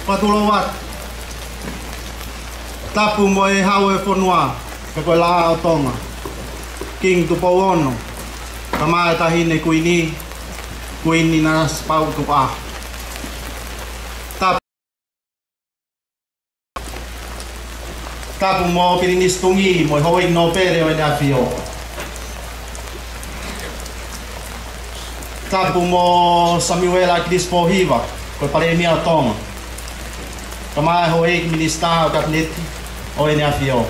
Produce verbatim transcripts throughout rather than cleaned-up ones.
Patulou atu. Tapu mo e Hau ʻo e fonua, ka ko e Laʻā ʻo Tonga, Kingi Tupou Ono, kae ʻumaʻā e Taʻahine Kuini, Kuini Nanasipauʻu Tukuʻaho. Tapu. Tapu mo Pilinisi Tungī mo e Houʻeiki Nōpele ʻo ʻEne ʻAfio. Tapu mo Samiuela ʻAkilisi Pōhiva, ko e Palēmia ʻo Tonga, kae ʻumaʻā e Houʻeiki Minisitā ʻo e Kapineti ʻo ʻEne ʻAfio.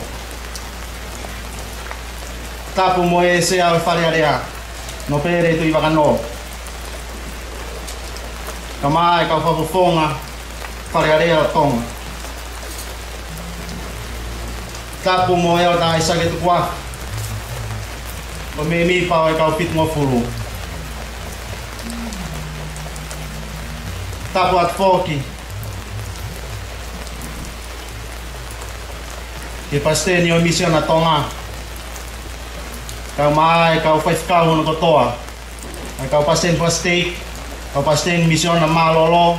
Tapu mo e Sea ʻo e Fale Alea, Nōpele Tuʻivakanō, kae ʻumaʻā e kau fakafofonga Fale Alea ʻo Tonga. Tapu mo ʻEletā ʻAisake Tukuafe, ko e mēmipa ʻo e Kau Fitungofulu. Tapu atu foki ki he Palesiteni ʻo e Misiona Tonga, kae ʻumaʻā e kau faifekau hono kotoa, ʻa e kau palesiteni fakasiteiki, kau palesiteni misiona mālōlō,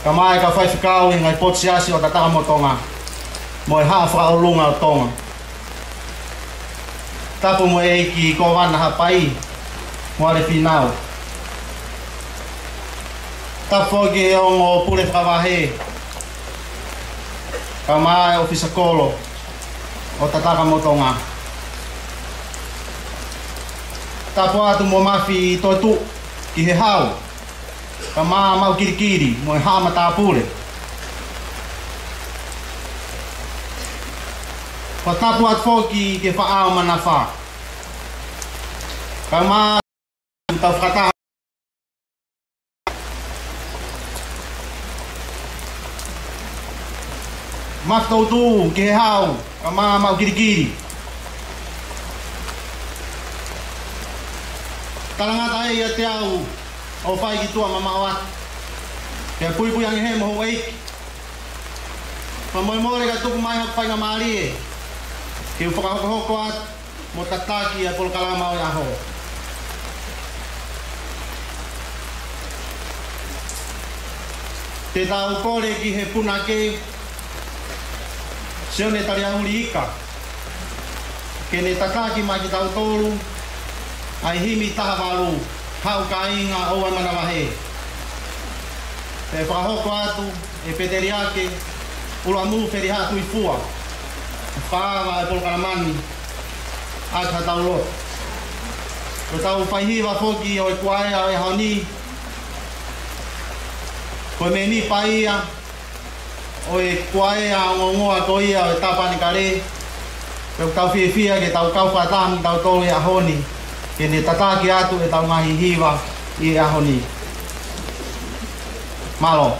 kae ʻumaʻā e kau faifekau ʻi he ngaahi potu siasi ʻo Tatakamotonga mo e Haʻa Fakaʻolunga ʻo Tonga. Tapu mo e ʻEiki Kōvana Haʻapai mo ʻAlefīnau. Tapu foki ki he ongo pule fakavahe, kae ʻumaʻā e ʻofisa kolo ʻo Tatakamotonga. Tapu atu mo Mafi Toetuʻu ki he Hau, kae ʻumaʻā Maʻukilikili mo e Haʻa Matāpule. Fakatapu atu foki ki he Faʻao Manafa, kae ʻumaʻā ʻetau fakataha. Mafi Toetuʻu ki he Hau, kae ʻumaʻā Maʻukilikili. Talangata ē ʻiate au ʻo fai ki tuʻa mamaʻo atu, ke puipui ange he mohu ʻeiki. Fakamolemole ka tuku mai haʻaku faingamālie ke u fakahokohoko atu mo tataki ʻa e polokalama ʻo e ʻaho. Te tau kole ki he punake, Sione Taliauli Ika, ke ne tataki mai kiate kitautolu ʻa e himi taha valu, Haʻu Kāinga ʻOua ʻe Manavahē. Pea fakahoko atu ʻe Peteliake ʻUluʻamū Felihaʻa Tuifua, ʻe fakaava e polokalama ni ʻaki haʻatau lotu. Ko ʻetau fai hiva foki ʻo e kuaea ʻo e ʻaho ni, ko e mēmipa ia ʻo e kuaea ongoongoa ko ia ʻo e Tāpanekale. Pea ʻoku tau fiefia ke tau kau fakataha mo kitautolu he ʻaho ni, ke ne tataki atu ʻetau ngaahi hiva ʻi he ʻaho ni. Mālō.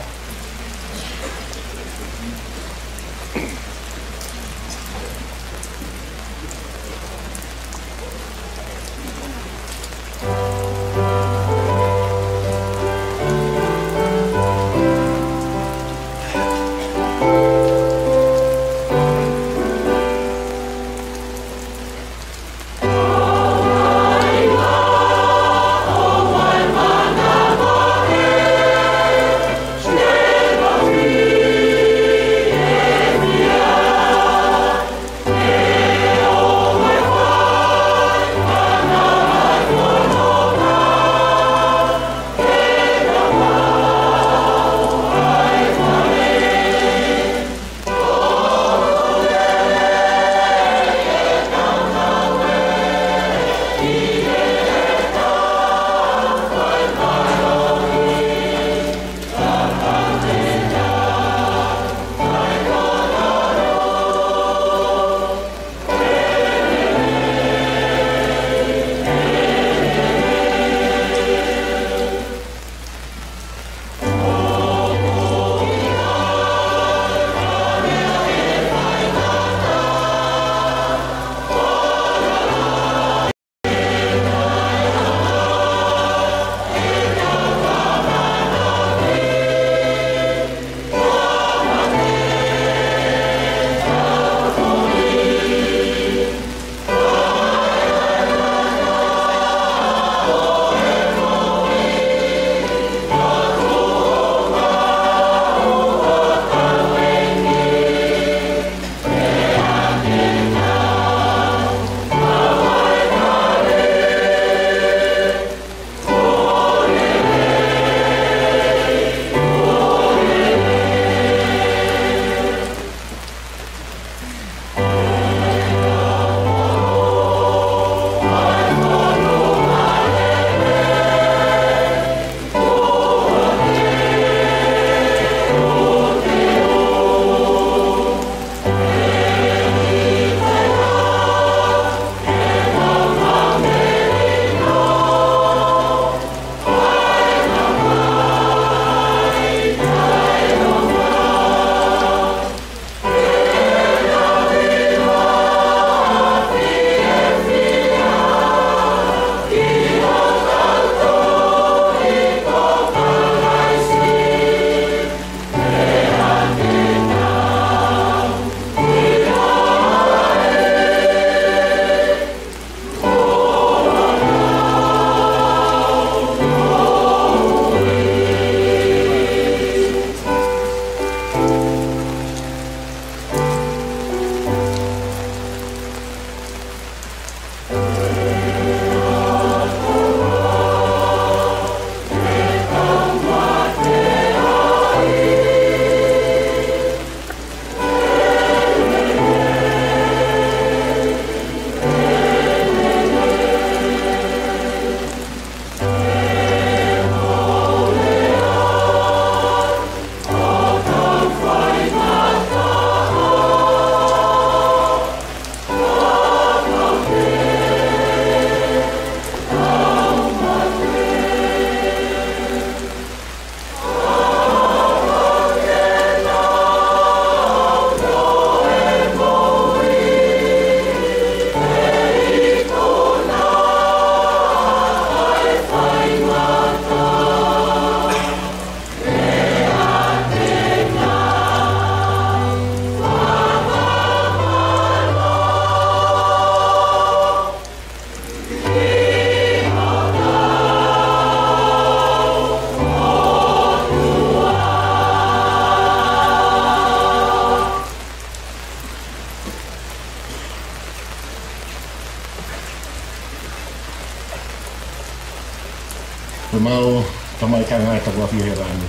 Ko ʻemau Tamai tangata ʻoku ʻafio ʻi hēvani,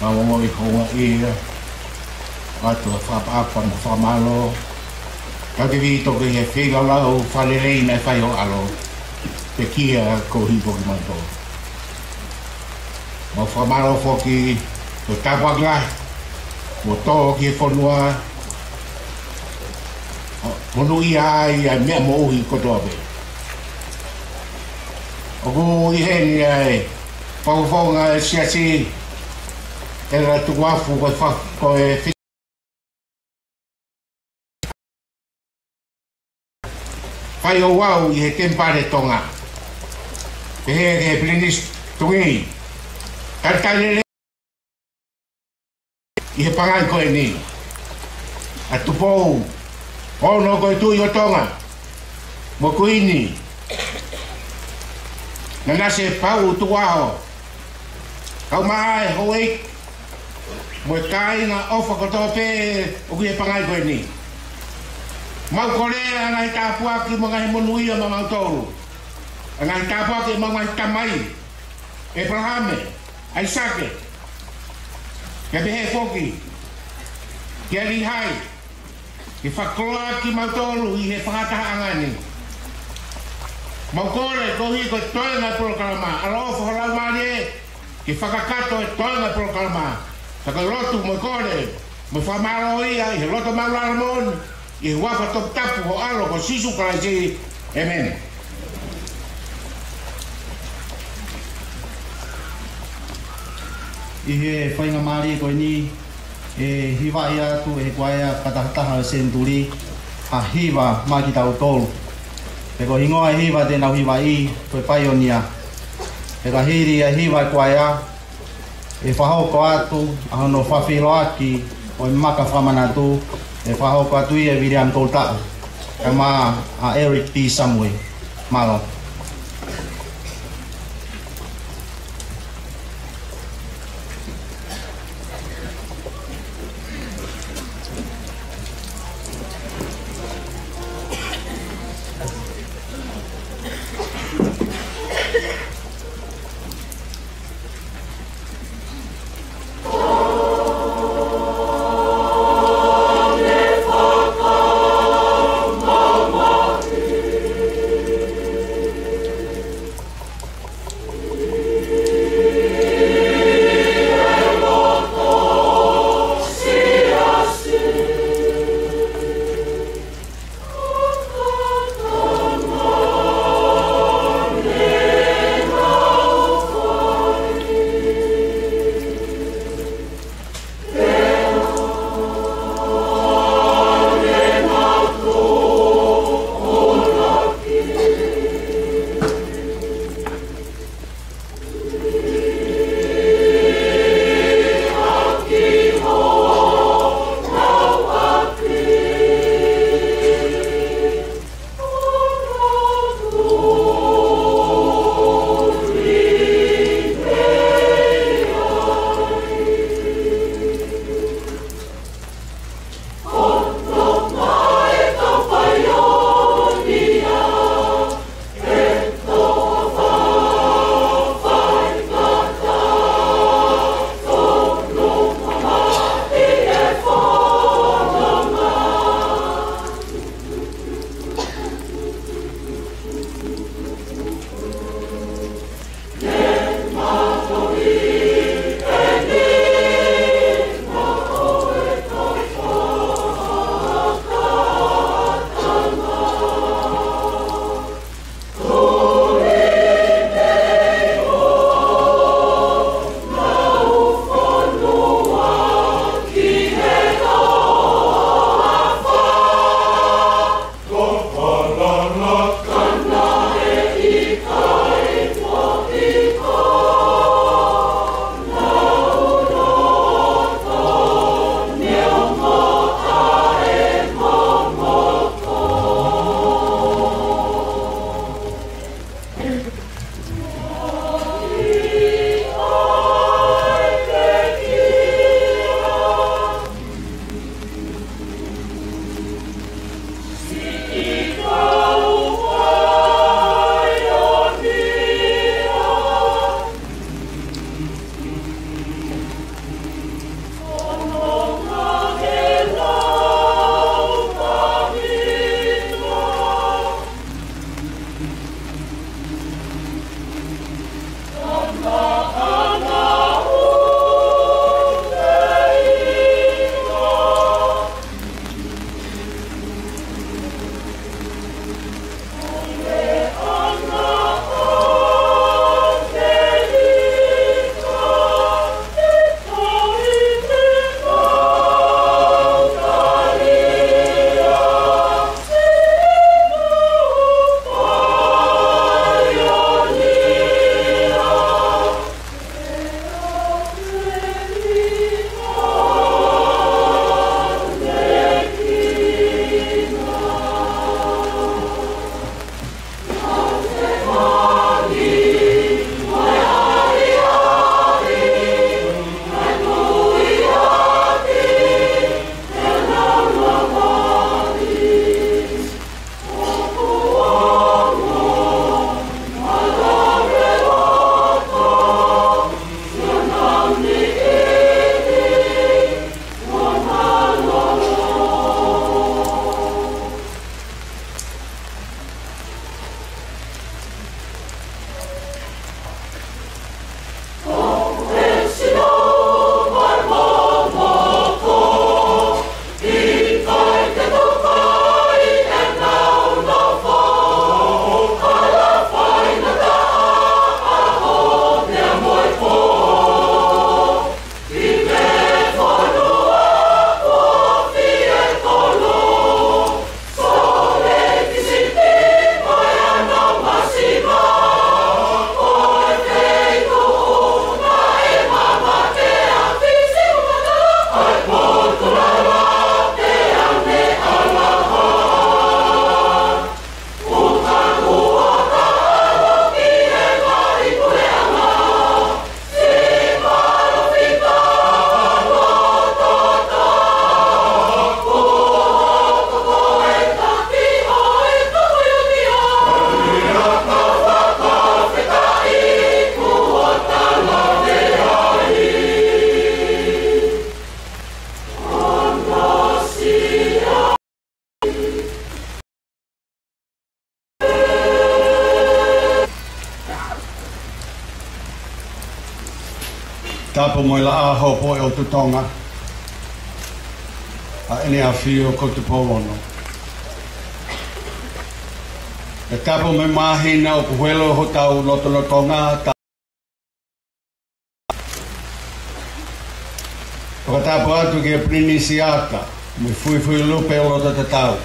mau ongoʻi houngaʻia atu ʻa e fakaʻapaʻapa mo e fakamālō tautefito ki he feilaulau fakalelei naʻe fai ʻe ho ʻAlo, pekia koeʻuhi ko kimautolu. Mau fakamālō foki ko e tāpuaki lahi kuo tō ki he fonua, monūʻia ai ʻa e meʻa moʻui kotoa pē. ʻOku ʻi heni ʻa e fakafofonga ʻo e siasi, ʻe la tuku afu ko e fa-, ko e fi-, fai ouau ʻi he Temipale Tonga. Pehē ki he Pilinisi Tungī, talitali lelei ʻi he pangai ko eni, ʻa Tupou Ono ko e Tuʻi ʻo Tonga, mo e Kuini Nanasipauʻu Tukuʻaho, kae ʻumaʻā e houʻeiki mo e kāinga ʻofa kotoa pē ʻoku ʻi he pangai ko eni. Mau kole ʻa e ngaahi tāpuaki mo e ngaahi monūʻia maʻamautolu, ʻa e ngaahi tāpuaki ʻemau ngaahi tamai, ʻĒpalahame, ʻAisake, pea pehē foki kia Lihai, ke fakakoloa kimautolu ʻi he fakatahaʻanga ni. Mau kole koeʻuhi ko e toenga e polokalama, ʻaloʻofa ho Laumālie ke fakakakato e toenga e polokalama. Ka ko e lotu mo e kole mo e fakamālō ia ʻi he loto maʻulalo moʻoni, ʻi he huafa toputapu ho ʻAlo ko Sīsū Kalaisi. ʻĒmeni. ʻI he faingamālie ko eni, ʻe hivaʻi atu ʻe he kuaea fakatahataha ʻo e Senituli ha hiva maʻa kitautolu. Pea ko e hingoa e hiva te nau hivaʻi ko e Paionia. Pea ka hili ʻa e hiva ʻa e kuaea, ʻe fakahoko atu ʻa hono fafilo ʻaki ʻo e maka fakamanatu, ʻe fakahoko atu ia ʻe Viliami Toutaʻu, kae ʻumaʻā ʻa Eric P. Samuel. Mālō. Tapu mo e Laʻā hopo ʻo e ʻOtu Tonga, ʻa ʻEne ʻAfio ko Tupou Ono. Pea tapu mo e māhina ʻoku huelo hotau lotolotonga. Fakatapu atu ki he Pilinisi Ata mo e Fuifui Lupe ʻo Lototatau.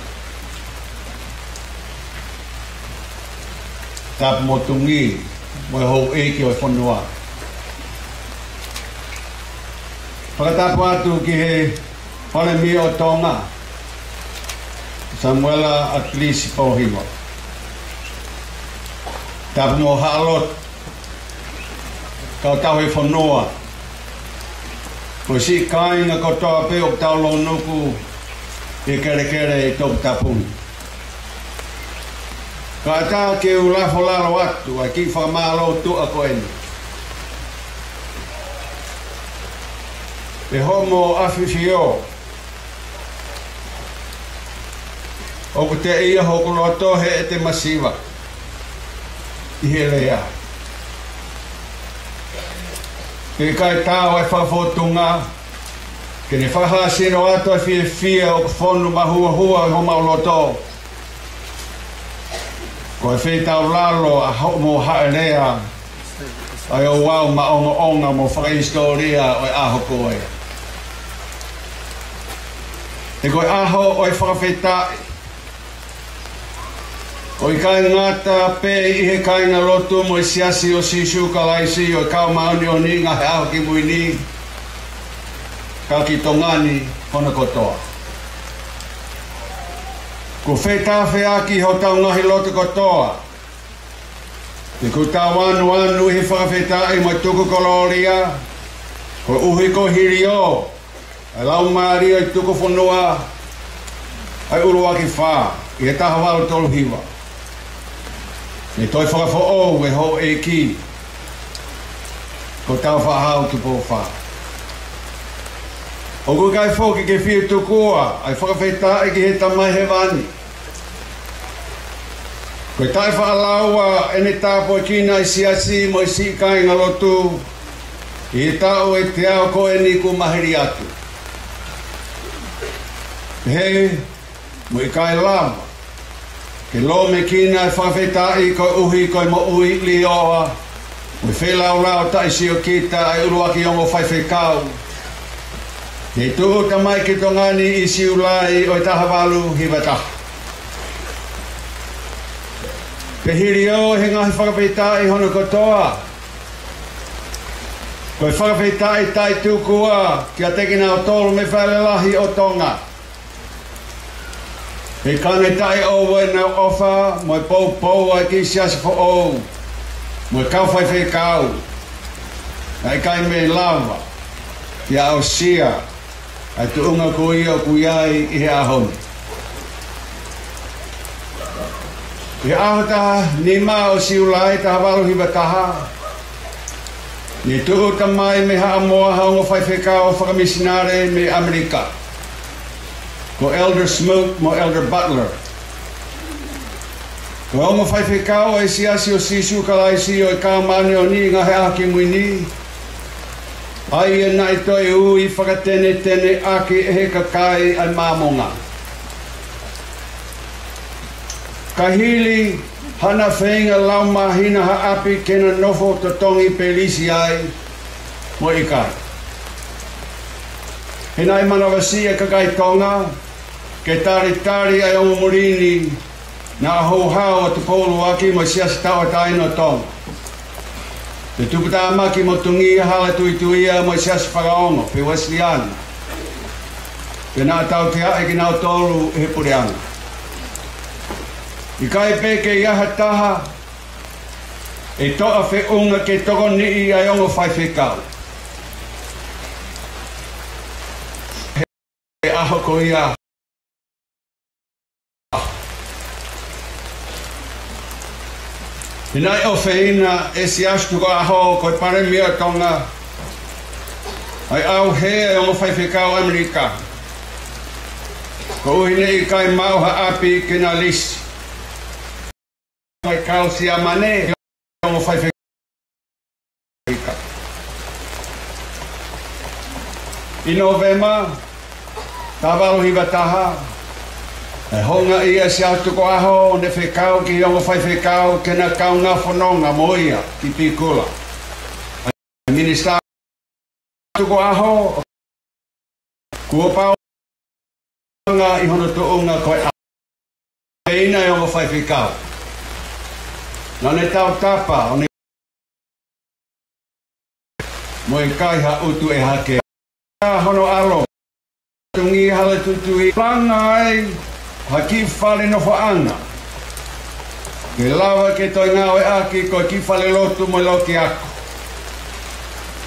Tapu mo Tuʻi mo e houʻeiki ʻo e fonua. Fakatapu atu ki he Palēmia ʻo Tonga, Samuela ʻAtulisi Pōhiva. Tapu mo Haʻalotu, kau tauhi fonua, mo e siʻi kāinga kotoa pē ʻoku tau lounuku ʻi he kelekele ʻi Toputapu ni. Kae ʻatā ke u lafo lalo atu ʻa e kiʻi fakamālō tuʻa ko eni ʻi hoʻomo ʻAfifio, ʻoku teʻia hoku loto heʻete masiva ʻi he lea. Pea ʻikai taau ʻa e fakafōtunga ke ne fakahāsino atu ʻa e fiefia ʻoku fonu mahuohua ʻi homau loto, ko e feitaulalo ʻa hoʻomo haʻelea ʻa e ouau maʻongoʻonga mo fakahisitōlia ʻo e ʻaho ko ē. He ko e ʻaho ʻo e fakafetaʻi, ʻo ʻikai ngata pē ʻi he kāingalotu mo e Siasi ʻo Sīsū Kalaisi ʻo e Kau Māʻoniʻoni ʻi he Ngaahi ʻAho Kimui Ni, ka ki Tonga ni hono kotoa. Kuo fetāfeaki hotau ngaahi loto kotoa, pea kuo tau anuanu ʻi he fakafetaʻi mo e tuku kolōlia, koeʻuhi ko e hiliō ʻa e laumālie ʻo e tuku fonua ʻa e ʻUluaki Fā ʻi he taha valu tolu hiva. Ne toe fakafoʻou ʻe he houʻeiki ko Tāufaʻāhau Tupou Fā. ʻOku ʻikai foki ke fie tukua ʻa e fakafetaʻi ki he Tamai Hēvani. Ko e taʻefaʻalaua ʻene tāpuekina ʻa e Siasi mo e siʻi kāingalotu ʻi he taʻu ʻe teau ko eni kuo maliu atu. He mo ʻikai lava ke lōmekina ʻa e fakafetaʻi koeʻuhi ko e moʻui lioa mo e feilaulau taʻesiokita ʻa e ʻuluaki ongo faifekau ne tūʻuta mai ki Tonga ni ʻi Siulai ʻo e taha valu hiva taha. Pea hiliō he ngaahi fakafetaʻi hono kotoa, ko e fakafetaʻi taʻetukua kiate kinautolu mei he Fale Lahi ʻo Tonga. He ka ne taʻeʻoua ʻenau ʻofa mo e poupou ʻa e kiʻi siasi foʻou mo e kau faifekau, naʻe ʻikai mei lava ke aʻusia ʻa e tuʻunga ko ia ʻoku ʻi ai ʻi he ʻaho ni. ʻI he ʻaho taha nima ʻo Siulai taha valu hiva taha, ne tūʻuta mai mei Haʻamoa ha ongo faifekau fakamisinale mei ʻAmelika, ko Elder Smoot mo Elder Butler. Ko e ongo faifekau ʻo e Siasi ʻo Sīsū Kalaisi ʻo e Kau Māʻoniʻoni ʻi he Ngaahi ʻAho Kimui Ni, ʻa ia naʻe toe ui fakatenetene ʻaki ʻe he kakai ʻa e Māmonga. Ka hili haʻana feinga lau māhina ha ʻapi ke na nofo totongi pe lisi ai, mo ʻikai. He naʻe manavasiʻi ʻa e kakai Tonga ke talitali ʻa e ongo muli ni naʻa houhau ʻa Tupou ʻUluaki mo e Siasi Tauʻatāina ʻo Tonga, pea tuputāmaki mo Tuʻi Hala Tuituia mo e Siasi Fakaongo pe Uēsiliana, pea naʻa tauteaʻi kinautolu ʻe he puleʻanga. ʻIkai pē ke ʻi ai ha taha ʻe toʻa feʻunga ke tokoniʻi ʻa e ongo faifekau. He ʻaho ko ia, he naʻe ʻofeina ʻe Siaosi Tukuʻaho, ko e Palēmia ʻo Tonga, ʻa e ʻauhē ʻa e ongo faifekau ʻAmelika, koeʻuhi ne ʻikai maʻu ha ʻapi ke na lisi. Faifekau Siamane, ongo faifekau. ʻI Nōvema, taha valu hiva taha, ʻe houngaʻia ʻa Siaosi Tukuʻaho ʻo ne fekau ki he ongo faifekau ke na kaungā fononga mo ia ki Pikula. Minisitā Tukuʻaho, kuo pau ʻa e ʻi hono tuʻunga ko e ʻaina ʻa e ongo faifekau. Naʻa ne tautapa ʻo ne mo e kaihaʻa ʻutu ʻe hake ʻa hono ʻalo. Tungi hala tutui langa ai ha kiʻi fale nofoʻanga ke lava ke toe ngāueʻaki ko e kiʻi fale lotu mo e loki ako.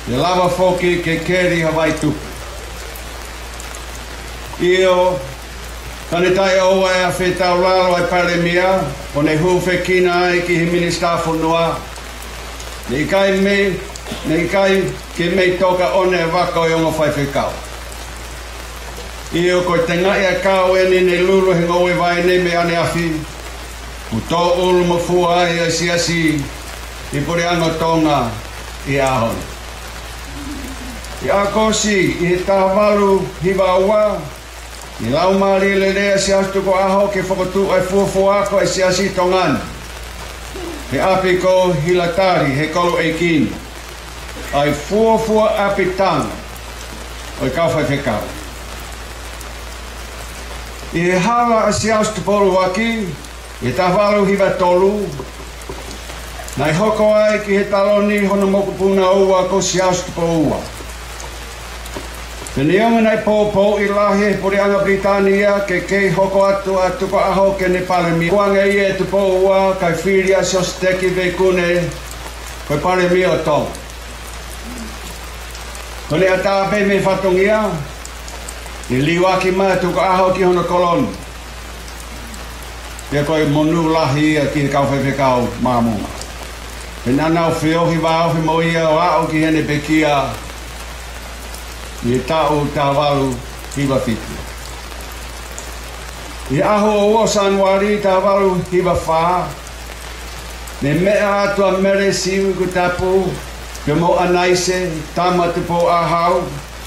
Ke lava foki ke keli ha vai tupu. ʻIo, ka ne taʻeʻoua ʻa e afe taulalo ʻa e Palēmia, ʻo ne hūfekina ai ki he Minisitā Fonua. Naʻe ʻikai mei, naʻe ʻikai ke mei toka ʻo ne vaka ʻo e ongo faifekau. ʻIo, ko e tengaʻi ʻakau eni ne lulu he ngoue vai nei mei ʻaneafi, ʻo tōʻulu mo fua ai ʻa e siasi ʻi Puleʻanga ʻo Tonga ʻi he ʻaho ni. ʻI ʻAokosi ʻi he taha valu hiva ua, ne laumālie lelei ʻa Siaosi Tukuʻaho ke fokotuʻu ʻa e fuofua ako ʻa e Siasi ʻi Tonga ni he ʻapi ko Hilatali he Kolo ʻEiki ni, ʻa e fuofua ʻapitanga ʻo e kau faifekau. ʻI he hala ʻa Siaosi Tupou ʻUluaki, ʻi he taha valu hiva tolu, naʻe hoko ai ki he taloni hono mokopuna ua ko Siaosi Tupou Ua. Pea neongo naʻe poupouʻi lahi ʻe he Puleʻanga Pilitānia ke kei hoko atu ʻa Tukuʻaho ke ne Palēmia, kuange ia ʻe Tupou Ua kae fili ʻa Siaosi Teki Veikune ko e Palēmia ʻo Tonga. Ko ʻene ʻatā pē mei fatongia, ne liuaki mai ʻa Tukuʻaho ki hono kolo ni. Pea ko e monū lahi ia ki he kau faifekau Māmonga. Pea naʻa nau feohi vāofi mo ia ʻo aʻu ki heʻene pekia ʻi he taʻu taha valu hiva fitu. ʻI he ʻaho ua Sānuali taha valu hiva fā, ne meʻa atu ʻa Mele Siuʻikutapu pea mo ʻAnaise, tama ʻo Tupou ʻAhau,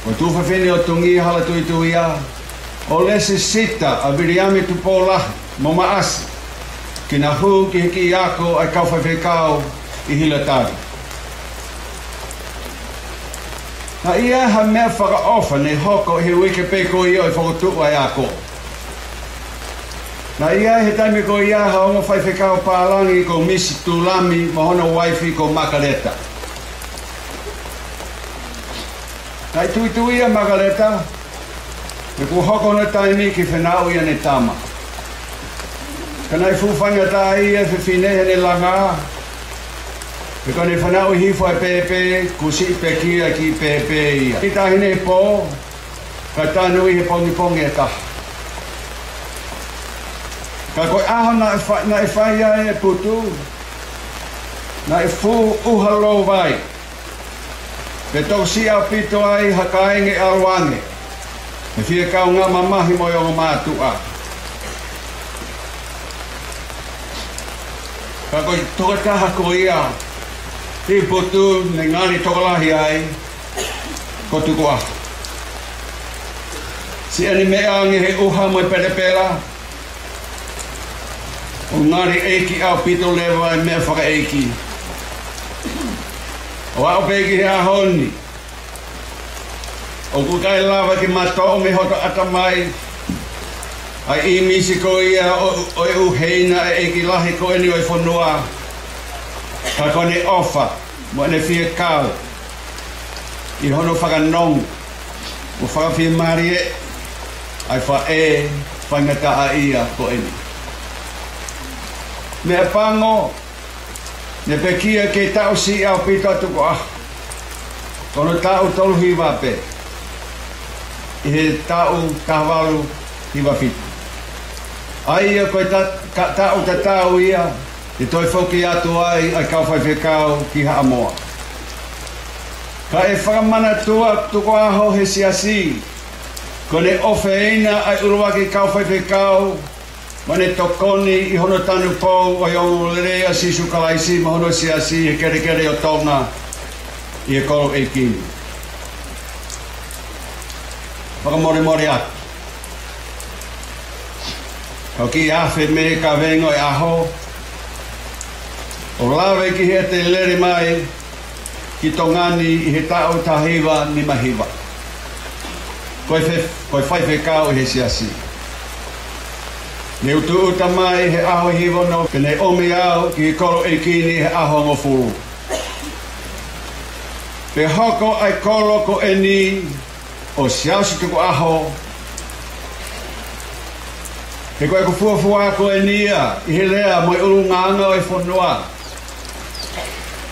ko e tuofefine ʻo Tungi hala tuituia, ʻo lēsisita ʻa Viliami Tupou Lahi mo Maʻasi ke na hū ki he kiʻi ako ʻa e kau faifekau ʻi Hilatali. Naʻe ʻi ai ha meʻa fakaʻofa ne hoko he uike pē ko ia ʻo e fokotuʻu ʻa e ako. Naʻe ʻi ai he taimi ko ia ha ongo faifekau pālangi ko Misi Tulami mo hono uaifi ko Makaleta. Naʻe tuituia ʻa Makaleta, he kuo hoko hono taimi ke fanauʻi ʻene tama. Ka naʻe fuʻu faingataʻaʻia ʻa e fefine heʻene langa, he ko ʻene fanauʻi hifo ʻa e pēpē, kuo siʻi pekia e kiʻi pēpē ia. Kiʻi taʻahine he pō, kae tanu ʻi he pongipongi ʻe taha. Ka ko e ʻaho naʻe fa-, naʻe fai ai e putu, naʻe fuʻu ʻuha lou vai. Pea tokosiʻi ʻaupito ai ha kāinga ʻalu ange, he fie kaungā mamahi mo e ongo mātuʻa. Ka ko e tokotaha ko ia ʻi he putu ne ngali tokolahi ai, ko Tukuʻaho. Siʻi ʻene meʻa ange he ʻuha mo e pelepela, ʻo ngali ʻeiki ʻaupito leva e meʻa fakaʻeiki. ʻO aʻu pē ki he ʻaho ni, ʻoku ʻikai lava ke matoʻo mei hoto ʻatamai ʻa e ʻīmisi ko ia ʻo, ʻo e ʻuheina ʻa e ʻeiki lahi ko eni ʻo e fonua. Ka ko ʻene ʻofa mo ʻene fie kau ʻi hono fakanonga mo fakafiemālie ʻa e faʻē faingataʻaʻia ko eni. Meʻapango, ne pekia kei taʻu siʻi ʻaupito ʻa Tukuʻaho, ko hono taʻu tolu hiva pē, ʻi he taʻu taha valu hiva fitu. ʻA ia ko e ta-, ka-, taʻu tatau ia, ʻe toe foki atu ai ʻa e kau faifekau ki Haʻamoa. Ka ʻe fakamanatua ʻa Tukuʻaho he siasi, ko ʻene ʻofeina ʻa e ʻuluaki kau faifekau, mo ʻene tokoni ʻi hono tanupou ʻo e ongoongolelei ʻa Sīsū Kalaisi mo hono siasi he kelekele ʻo Tonga ʻi he Kolo ʻEiki ni. Fakamolemole atu. Kau kiʻi afe mei he kaveinga ʻo e ʻaho ʻo lave ki heʻete lele mai ki Tonga ni ʻi he taʻu taha hiva nima hiva. Ko e fe-, ko e faifekau ʻi he siasi. Ne u tūʻuta mai he ʻaho hiva noa pea ne ʻomi au ki he kolo ʻeiki ni he ʻaho hongofulu. Pea hoko ʻa e kolo ko eni ʻo Siaosi Tukuʻaho. He ko ʻeku fuofua ko eni ia ʻi he lea mo e ʻulungaanga ʻo e fonua.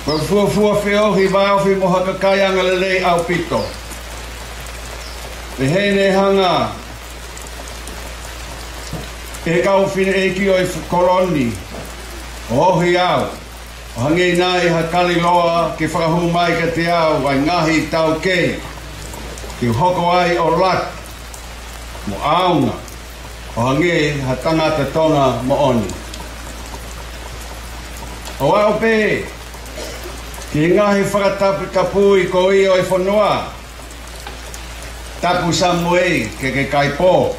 Ko ʻeku fuofua feohi vāofi mo ha kakai angalelei ʻaupito. Pea ne hanga ʻe he kau fineʻeiki ʻo e fu-, kolo ni ʻo ohi au, ʻo hangē nai ha kaliloa ke fakahū mai kiate au ʻa e ngaahi taukei ke u hoko ai ʻo lata mo ʻaonga ʻo hangē ha tangata Tonga moʻoni. ʻO aʻu pē ki he ngaahi fakataputapui ko ia ʻo e fonua. Tapu Samuei ke ke kaipō.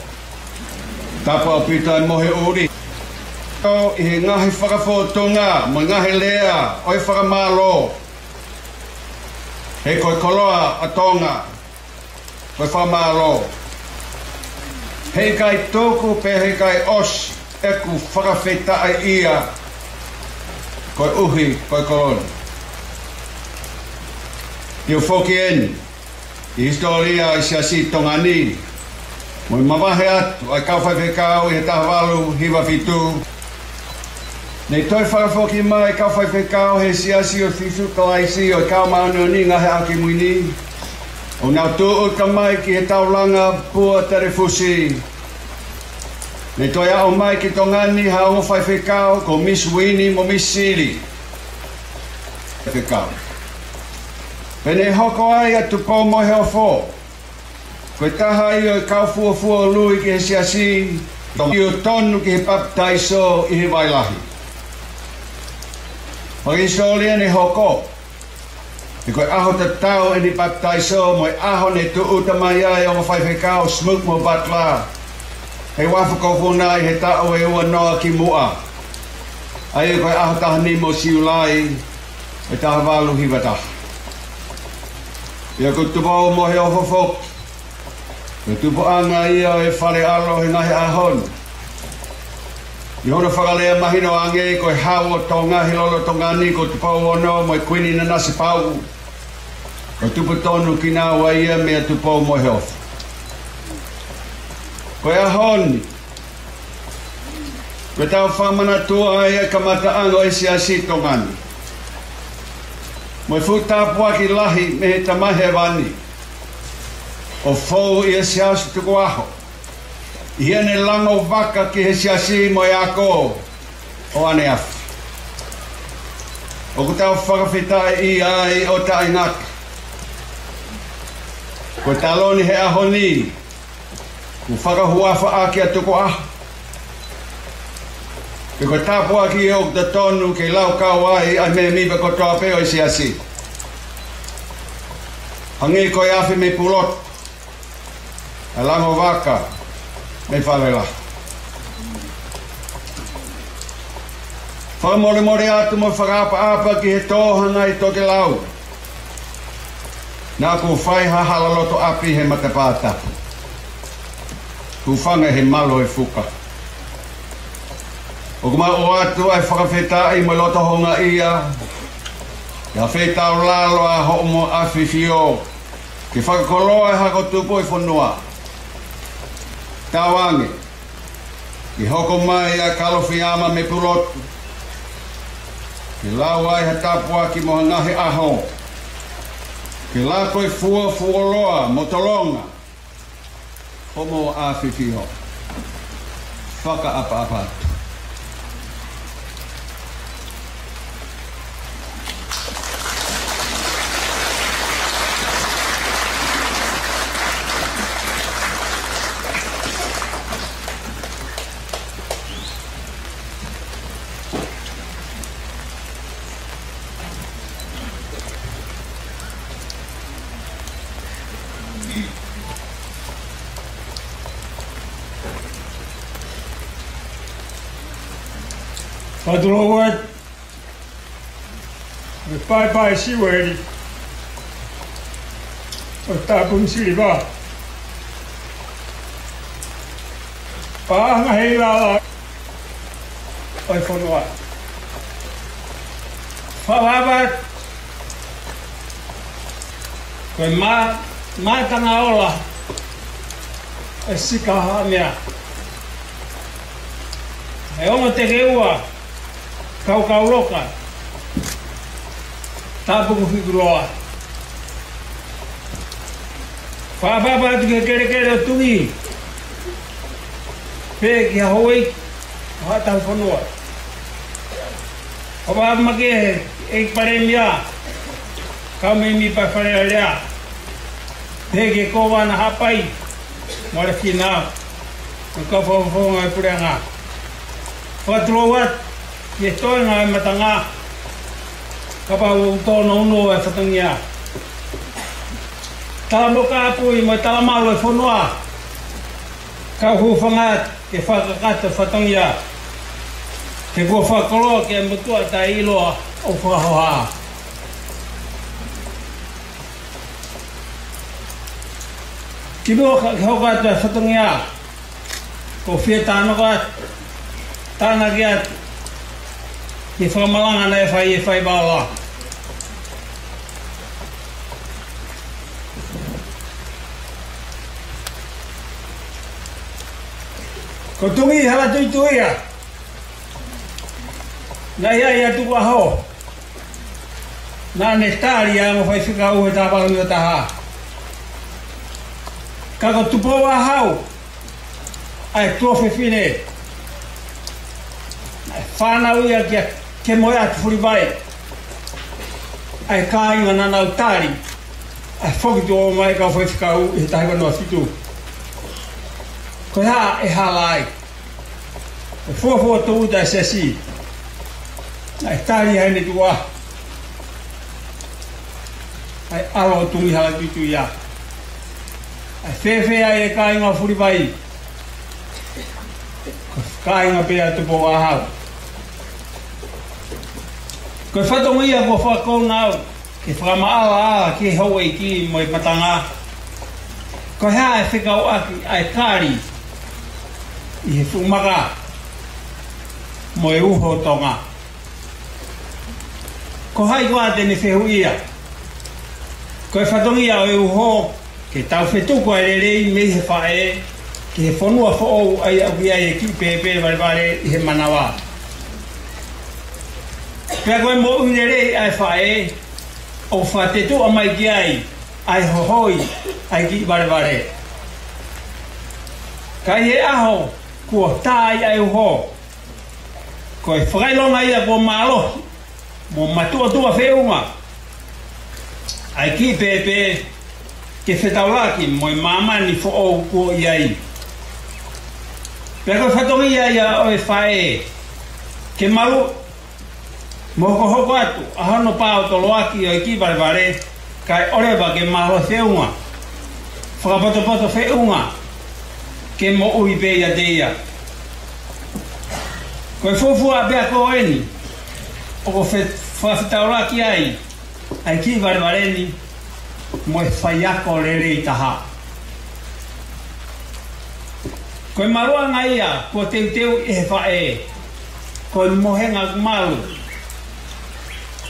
Tapu ʻaupito ʻa e mohe ʻuli. ʻI he ngaahi fakafōtunga mo e ngaahi lea ʻo e fakamālō. He ko e koloa ʻa Tonga ko e fakamālō. Heʻikai tuku pea heʻikai ʻosi ʻeku fakafetaʻi ia koeʻuhi ko e kolo ni. ʻI he foki eni ʻi he hisitōlia ʻo e siasi Tonga ni, mo e mavahe atu ʻa e kau faifekau ʻi he taha valu hiva fitu. Ne toe fakafoki mai kau faifekau he Siasi ʻo Sīsū Kalaisi ʻo e Kau Māʻoniʻoni ʻi he Ngaahi ʻAho Kimui ni, ʻo nau tūʻuta mai ki he taulanga pua telefusi. Ne toe aʻu mai ki Tonga ni ha ongo faifekau ko Misi Uini mo Misi Sili. Faifekau. Pea ne hoko ai ʻa Tupou Moheofo ko e taha ia ʻo e kau fuofua ului ki he siasi, ʻio tonu ki he papitaiso ʻi he vai lahi. Fakahisitōlia ne hoko, he ko e ʻaho tatau ʻeni papitaiso mo e ʻaho ne tūʻuta mai ai ʻa e ongo faifekau Smoot mo Butler he uafu ko Funa ʻi he taʻu ʻe ua noa kimuʻa. ʻA ia ko e ʻaho taha nima ʻo Siulai ʻo e taha valu hiva taha. ʻIo, ko Tupou Moheofo foki, ko e tupuʻanga ia ʻo e fale ʻalo he ngaahi ʻaho ni. ʻI hono fakalea mahino ange ko e Hau ʻo Tonga he lolotonga ni ko Tupou Ono mo e Kuini Nanasipauʻu. Ko e tupu tonu kinaua ia meia Tupou Moheofo. Ko e ʻaho ni, ko ʻetau fakamanatua ai ʻa e kamataʻanga ʻo e siasi Tonga ni mo e fuʻu tāpuaki lahi mei he Tamai Hēvani ʻo fou ʻia Siaosi Tukuʻaho ʻi heʻene lango vaka ki he siasi mo e ako ʻo ʻaneafi. ʻOku tau fakafetaʻi ai ʻo taʻengata. Ko e taloni he ʻaho ni, kuo fakahuafa ʻaki ʻa Tukuʻaho. Pea ko e tāpuaki ia ʻoku totonu ke laukau ai ʻa e mēmipa kotoa pē ʻo e siasi. Hangē ko e afi mei Pulotu, ʻa e lango vaka mei Fale Lahi. Fakamolemole atu mo fakaʻapaʻapa ki he tō hangai tokelau. Naʻa ku fai ha hala loto ʻapi he matapā tapu. Hūfanga he malo e fuka. ʻOku mau ʻoatu ʻa e fakafetaʻi mo e loto houngaʻia ʻi ha feitaulalo ʻa hoʻomo ʻAfifio ke fakakoloa e hako tupu ʻo e fonua. Tauange ke hoko mai ʻa Kalofiama mei Pulotu ke lau ai ha tāpuaki mo ha ngaahi ʻaho, ke lako e fua fuoloa mo tolonga hoʻomo ʻAfifio. Fakaʻapaʻapa atu. Fakatulou atu, ʻe Paepae Siueli ʻo Tāpuni Siliva, Paʻanga he Ilala ʻo e fonua. Fakafetaʻi ko e mā-, mātanga ola ʻe Sika Haʻamea, ʻe Ongo Tekeua Kaukauloka, Tāpuku Fikuloa. Fakafetaʻi atu ki he kelekele ʻo Tuʻi, pea ki he houʻeiki ʻo Haʻa Tahufonua. Fakafetaʻi makehe ki he ʻEiki Palēmia, kau mēmipa Fale Alea, pea ki he Kōvana Haʻapai mo Alefinau, mo e kau fakafofonga ʻo e puleʻanga. Fakatulou atu ki he toenga ʻo e mātanga, kapau ʻoku tōnounou e fatongia. Tala mo kāpui mo e talamalu ʻo e fonua, kau hūfanga atu ke fakakakato e fatongia, he kuo fakakoloa ki he motuʻa taʻeʻiloa ʻoku fakahoha. Kimuʻa ke hoko atu e fatongia, ʻoku ou fie tānaki atu, tānaki atu ki he fakamalanga naʻe fai ʻe Faivaoa. Ko Tuʻi Halatuituia, naʻe ʻi ai ʻa Tukuʻaho, naʻa ne tali ʻa e ongo faifekau he taʻu valu nima taha. Ka ko Tupou ʻAhau, ʻa e tuofefine, naʻe fānau ia kia Kemoeatu Fulivai, ʻa e kāinga naʻa nau tali ʻa e foki tuʻo mai kau faifekau ʻi he taha hiva noa fitu. Ko e hā ʻe hala ai? Ko e fuofua tūʻuta ʻa e siasi, naʻe tali ʻe heʻene tuʻa ʻa e ʻalo ʻo Tuʻi Halatuituia. ʻA e fēfē ai e kāinga ʻo Fulivai? Ko e kāinga pē ʻa Tupou ʻAhau. Ko e fatongia kuo fakakounaʻi ke fakamaʻalaʻala ki he houʻeiki mo e mātanga, ko e hā e fekauʻaki ʻa e kali ʻi he fuʻu maka mo e uho ʻo Tonga? Ko hai koā te ne fehuʻia? Ko e fatongia ʻo e uho ke tau fetuku ʻa e lelei mei he faʻē ki he fonua foʻou ʻa ia ʻoku ʻi ai e kiʻi pēpē valevale ʻi he manava. Pea ko e moʻui lelei ʻa e faʻē ʻoku fakatetuʻa mai ki ai ʻa e hohoi ʻa e kiʻi valevale. Ka ʻi he ʻaho kuo tā ai ʻa e uho, ko e fakaʻilonga ia kuo mālohi mo matuʻotuʻa feʻunga ʻa e kiʻi pēpē ke fetaulaki mo e māmani foʻou kuo ʻi ai. Pea ko e fatongia ia ʻo e faʻē ke malu mo hokohoko atu ʻa hono pā ʻo toloaki ʻo e kiʻi valevale, kae ʻoleva ke mālohi feʻunga, fakapotopoto feʻunga, ke moʻui pē ʻiate ia. Ko e fuofua ʻapiako eni ʻoku fe-, fakafetaulaki ai ʻa e kiʻi valevale ni mo e faiako lelei taha. Ko e maluʻanga ia kuo teuteu ʻe he faʻē, ko e mohenga malu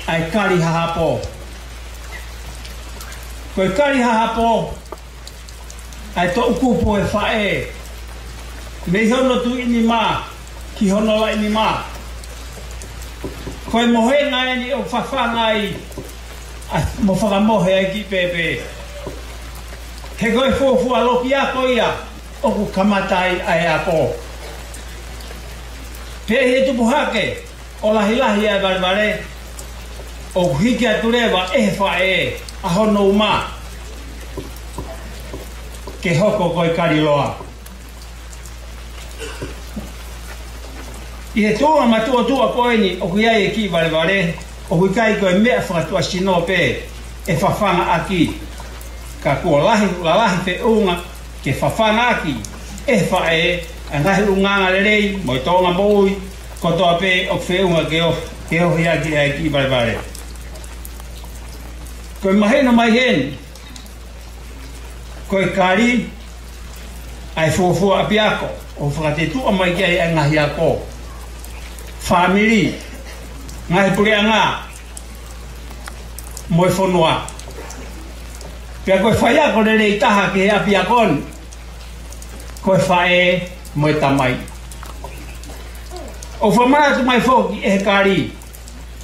ʻa e kali hahapo. Ko e kali hahapo ʻa e toʻukupu ʻo e faʻē, mei hono tuʻi nima ki hono laʻi nima. Ko e mohenga eni ʻoku fafanga ai ʻa, mo fakamohe ai e kiʻi pēpē. He ko e fuofua loki ako ia ʻoku kamata ai ʻa e ako. Pea ʻi he tupu hake ʻo lahilahi ʻa e valevale, ʻoku hiki atu leva ʻe he faʻē ʻa hono uma ke hoko ko e kali loa. ʻI he tuʻunga matuʻotuʻa ko eni ʻoku ʻi ai e kiʻi valevale, ʻoku ʻikai ko e meʻa fakatuʻasino pē ʻe fafangaʻaki, ka kuo lahi, lalahi feʻunga ke fafangaʻaki ʻe he faʻē ʻa e ngaahi ʻulungaanga lelei mo e tōʻonga moʻui kotoa pē ʻoku feʻunga ke ʻo, ke ʻohake ʻaki ʻa e kiʻi valevale. Ko e mahino mai heni, ko e kali ʻa e fuofua ʻapiako ʻoku fakatetuʻa mai ki ai ʻa e ngaahi ako, fāmili, ngaahi puleʻanga, mo e fonua. Pea ko e faiako lelei taha ki he ʻapiako ni, ko e faʻē mo e tamai. ʻOku fakamanatu mai foki ʻe he kali,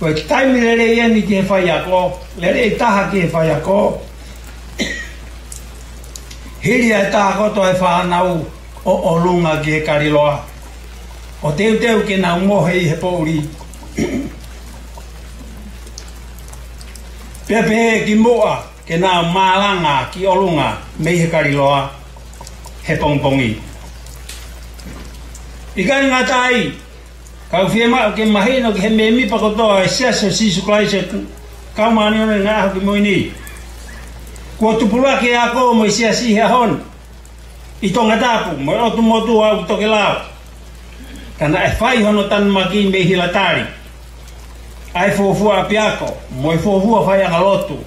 ko e taimi lelei eni ki he faiako, lelei taha ki he faiako, hili ʻa e taha kotoa ʻo e fānau ʻo ʻolunga ki he kaliloa, ʻo teuteu ke nau mohe ʻi he poʻuli. Pea pehē ki muʻa ke nau malanga ki ʻolunga mei he kaliloa he pongipongi. ʻIkai ngata ai, ka ʻoku fiemaʻu ke mahino ki he mēmipa kotoa ʻo e Siasi ʻo Sīsū Kalaisi ʻo e Kau Māʻoniʻoni ʻi he Ngaahi ʻAho Kimui Ni, kuo tupulaki e ako mo e siasi he ʻaho ni ʻi Tongatapu mo e ʻotu motuʻa ʻoku tokelau, ka naʻe fai hono tanumaki mei Hilatali ʻa e fuofua ʻapiako mo e fuofua faiʻanga lotu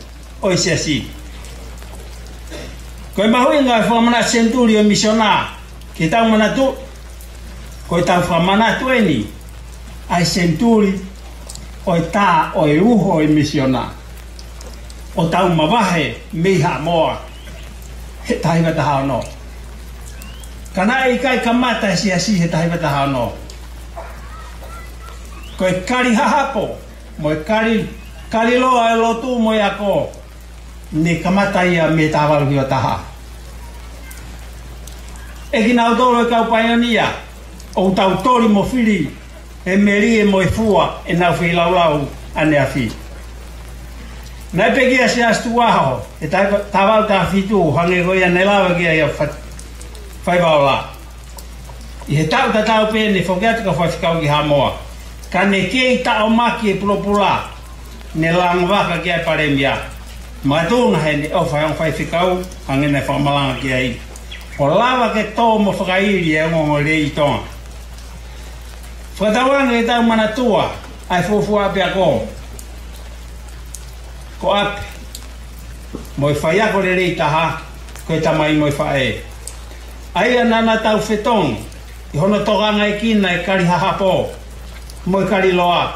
ʻo e siasi. Ko e mahuʻinga ʻo e fakamanatu senituli ʻo e misiona ke tau manatu, ko ʻetau fakamanatu eni ʻa e senituli ʻo e tā ʻo e uho ʻo e misiona, ʻo tau mavahe mei Haʻamoa he taha hiva taha ono. Ka naʻe ʻikai kamata e siasi he taha hiva taha ono. Ko e kali hahapo mo e kali, kaliloa ʻo e lotu mo e ako, ne kamata ia mei he taha valu hiva taha. ʻE kinautolu e kau paionia, ʻoku tau toli mo fili e melie mo e fua ʻenau feilaulau ʻaneafi. Naʻe pekia ʻa Siaosi Tukuʻaho he taha, taha valu taha fitu, hangē ko ia ne lava ki ai ʻa Fa-, Faivaola. ʻI he taʻu tatau pē ne foki atu e kau faifekau ki Haʻamoa, ka ne kei taʻomaki e pulopula ne langavaka ki ai e palēmia. Makatuʻunga heʻene ʻofa ʻa e ongo faifekau, hangē naʻe fakamalanga ki ai, ʻo lava ke tō mo fakaili e ongoongolelei ʻi Tonga. Fakatauange ke tau manatua ʻa e fuofua ʻapiako, ko ʻapi mo e faiako lelei taha, ko e tamai mo e faʻē. ʻA ia naʻa na tau fetongi ʻi hono tokangaekina e kali hahapo mo e kaliloa,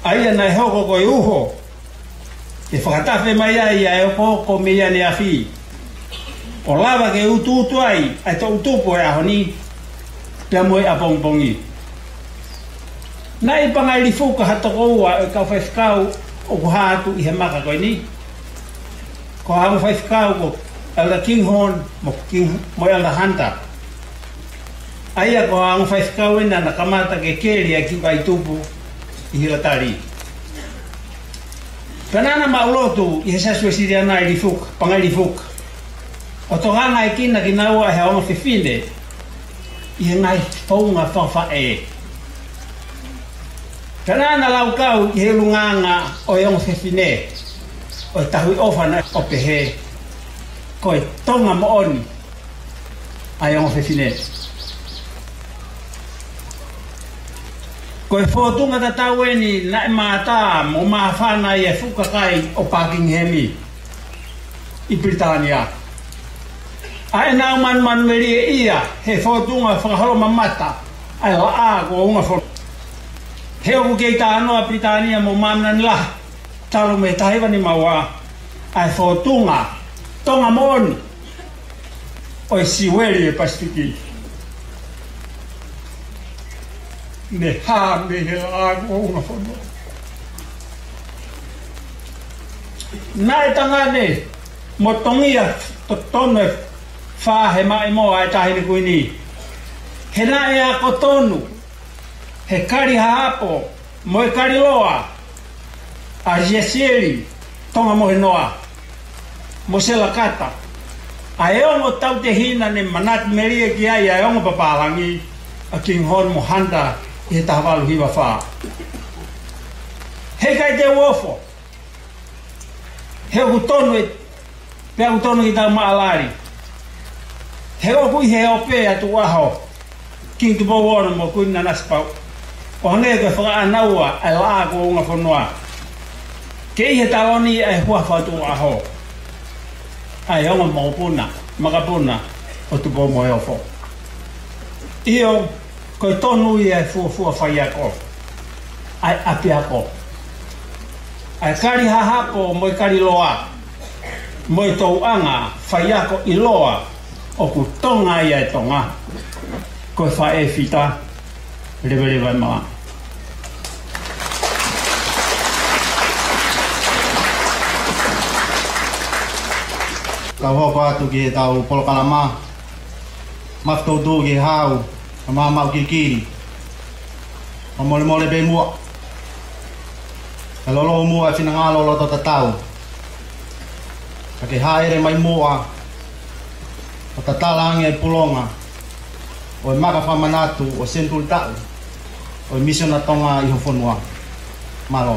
ʻa ia naʻe hoko ko e uho ke fakatafe mai ai ʻa e okooko mei ʻaneafi, ʻo lava ke utuutu ai ʻa e toʻutupu ʻo e ʻaho ni pea mo e ʻapongipongi. Naʻe ʻi Pangai Lifuka ha toko ua ʻo e kau faifekau ʻoku hā atu ʻi he maka ko eni. Ko e ongo faifekau ko Elder Kinghorn mo King, mo Elder Hunter. ʻA ia ko e ongo faifekau eni naʻa na kamata ke keli ʻa e kiʻi vaitupu ʻi Hilatali. Pea naʻa na maʻu lotu ʻi he Siasi Uēsiliana ʻi Lifuka, Pangai Lifuka, ʻo tokangaekina kinaua ʻe he ongo fefine ʻi he ngaahi founga fakafaʻē. Pea naʻa na laukau ʻi he ʻulungaanga ʻo e ongo fefine ʻo e tauhi ʻofa na ʻo pehē, ko e Tonga moʻoni ʻa e ongo fefine. Ko e fōtunga tatau eni naʻe mātā mo māfana ai e fuʻu kakai ʻo Pakingihemi ʻi Pilitānia, ʻa ʻenau manumanumelieʻia he fōtunga fakaholomamata ʻa e laʻā kuo unga fono. He ʻoku kei talanoa Pilitānia mo māmani lahi talu mei he taha hiva nima ua, ʻa e fōtunga Tonga moʻoni ʻo e siueli ʻo e Pasifiki, ne hā mei he laʻā kuo unga fono. Naʻe tangane mo tongia totonu e fā he maʻimoa ʻa e Taʻahine Kuini. He naʻe ako tonu he kali hahapo mo e kaliloa ʻa Siesieli Tonga Mohenoa mo Sela Kata ʻa e ongo tautehina ne manatu melie ki ai ʻa e ongo papālangi, ʻa Kinghorn mo Hunter, ʻi he taha valu hiva fā. Heʻikai te u ofo, he ʻoku tonu e, pea ʻoku tonu ke tau maʻalali. He ʻoku ʻi he ope ʻa Tukuʻaho, Kingi Tupou Ono mo Kuini Nanasipauʻu, ʻOku hangē ko e fakaʻānaua ʻa e laʻā kuo ungafonua. Ke ʻi he taloni ʻa e huafa tuʻu ʻaho, ʻa e ongo mokopuna, makapuna ʻo Tupou mo e Ofo. ʻIo, ko e tonu ia e fuofua faiako, ʻa e ʻapiako, ʻa e kali hahapo mo e kali loa, mo e tauʻanga faiako ʻiloa ʻoku Tonga ia ʻe Tonga. Ko e faʻē fita, leveleva e mala. Tau hoko atu ki heʻetau polokalama. Mafi toutou ki he Hau, ka maʻamaʻa kilikili. Fakamolemole pē muʻa. Ka lolo muʻa e finangalo loto tatau. Ka ke hāʻele mai muʻa ʻo tatala ange e pulonga ʻo e maka fakamanatu ʻo e senituli taʻu ʻo e Misiona Tonga ʻi ho fonua. Mālō.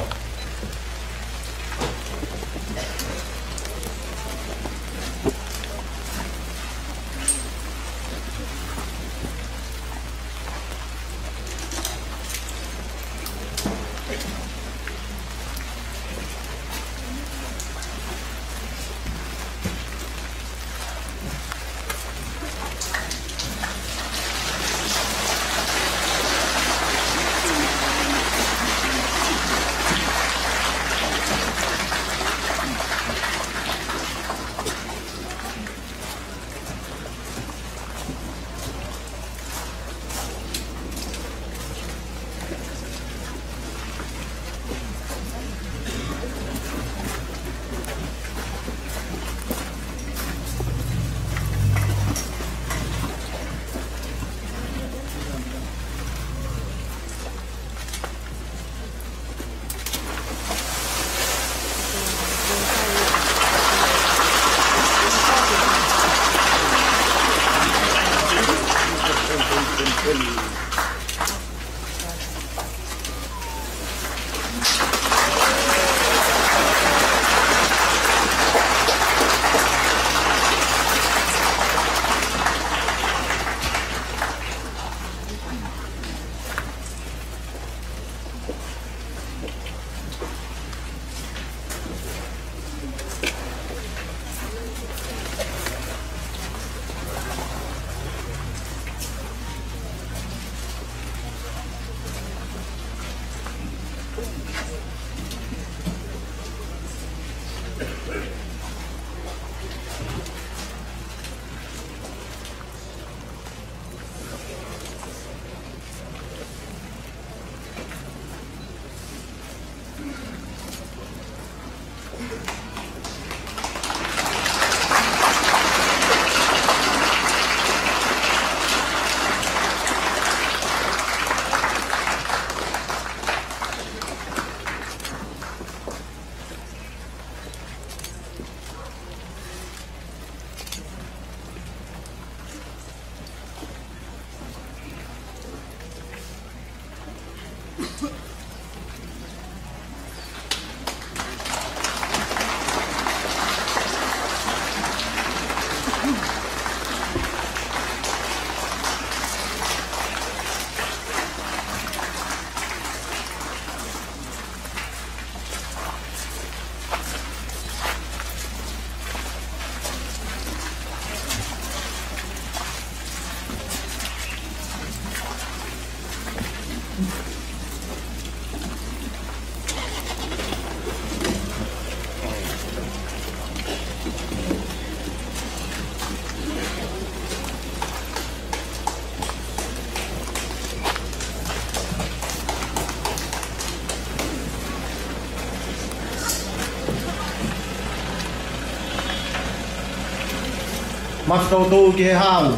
Mafi toutou ki he Hau,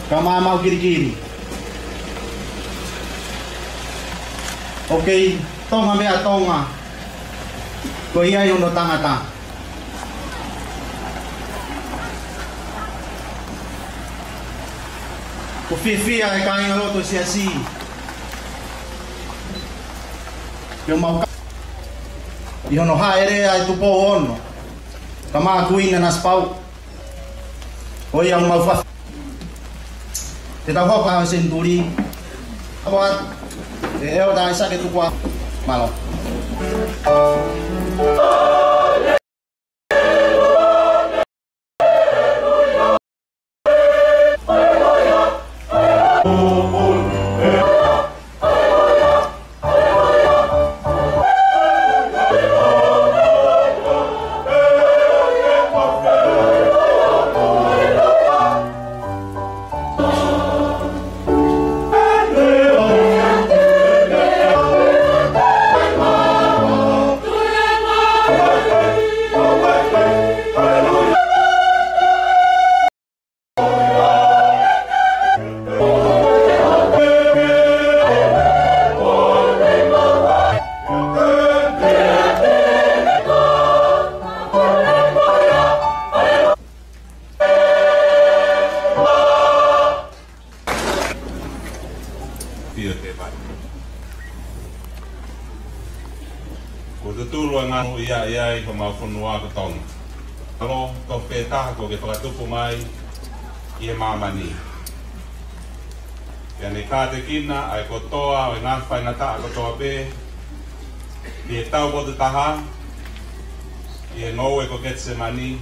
ka maʻamaʻa kilikili. ʻOku kei Tonga meʻa Tonga, ko ia ʻi hono tangata. ʻOku fiefia e kāingalotu Siasi ke mau ka-, ʻi hono hāʻele ʻa e Tupou Ono, ka maʻa Kuini Nanasipauʻu. Ko ia mau fa-, te tau hoko ʻa e senituli. Awa. ʻE ʻEletā ʻAisake Tukuaho. Mālō. Pio te vai. Ko tutulu ʻa e ngaahi ia ia ʻi homau fonua ko Tonga. Mālō, tofu pē taha kuo ke fakatupu mai ʻi he māmani. Pea ne kātekina ʻa e kotoa ʻo e ngaahi faingataʻa kotoa pē, ʻi he taupotu taha, ʻi he ngoue ko Ketisemani,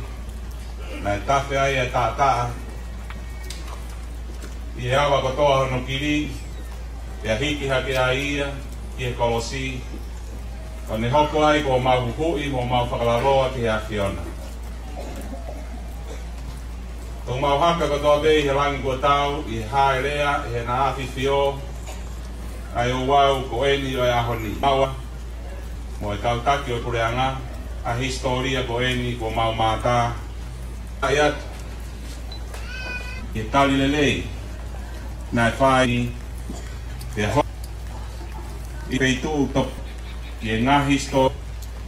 naʻe tafe ai ʻa e taʻataʻa ʻi he ava kotoa hono kili, pea hiki hake ai ia ki he kolosi, ʻo ne hoko ai ko homau huhuʻi mo homau fakalaloa ki he ʻAfiona. Toʻo homau haka kotoa pē ʻi he langi kuo tau, ʻi he hāʻele ʻi heʻena ʻAfifio, ʻa e ouau ko eni ʻo e ʻaho ni. Maua mo e kau taki ʻo e puleʻanga, ʻa e hisitōlia ko eni kuo mau mātā ai atu. ʻI he tali lelei naʻe fai, pea hoko ʻi he feituʻu tō, ʻi he ngaahi hisitō,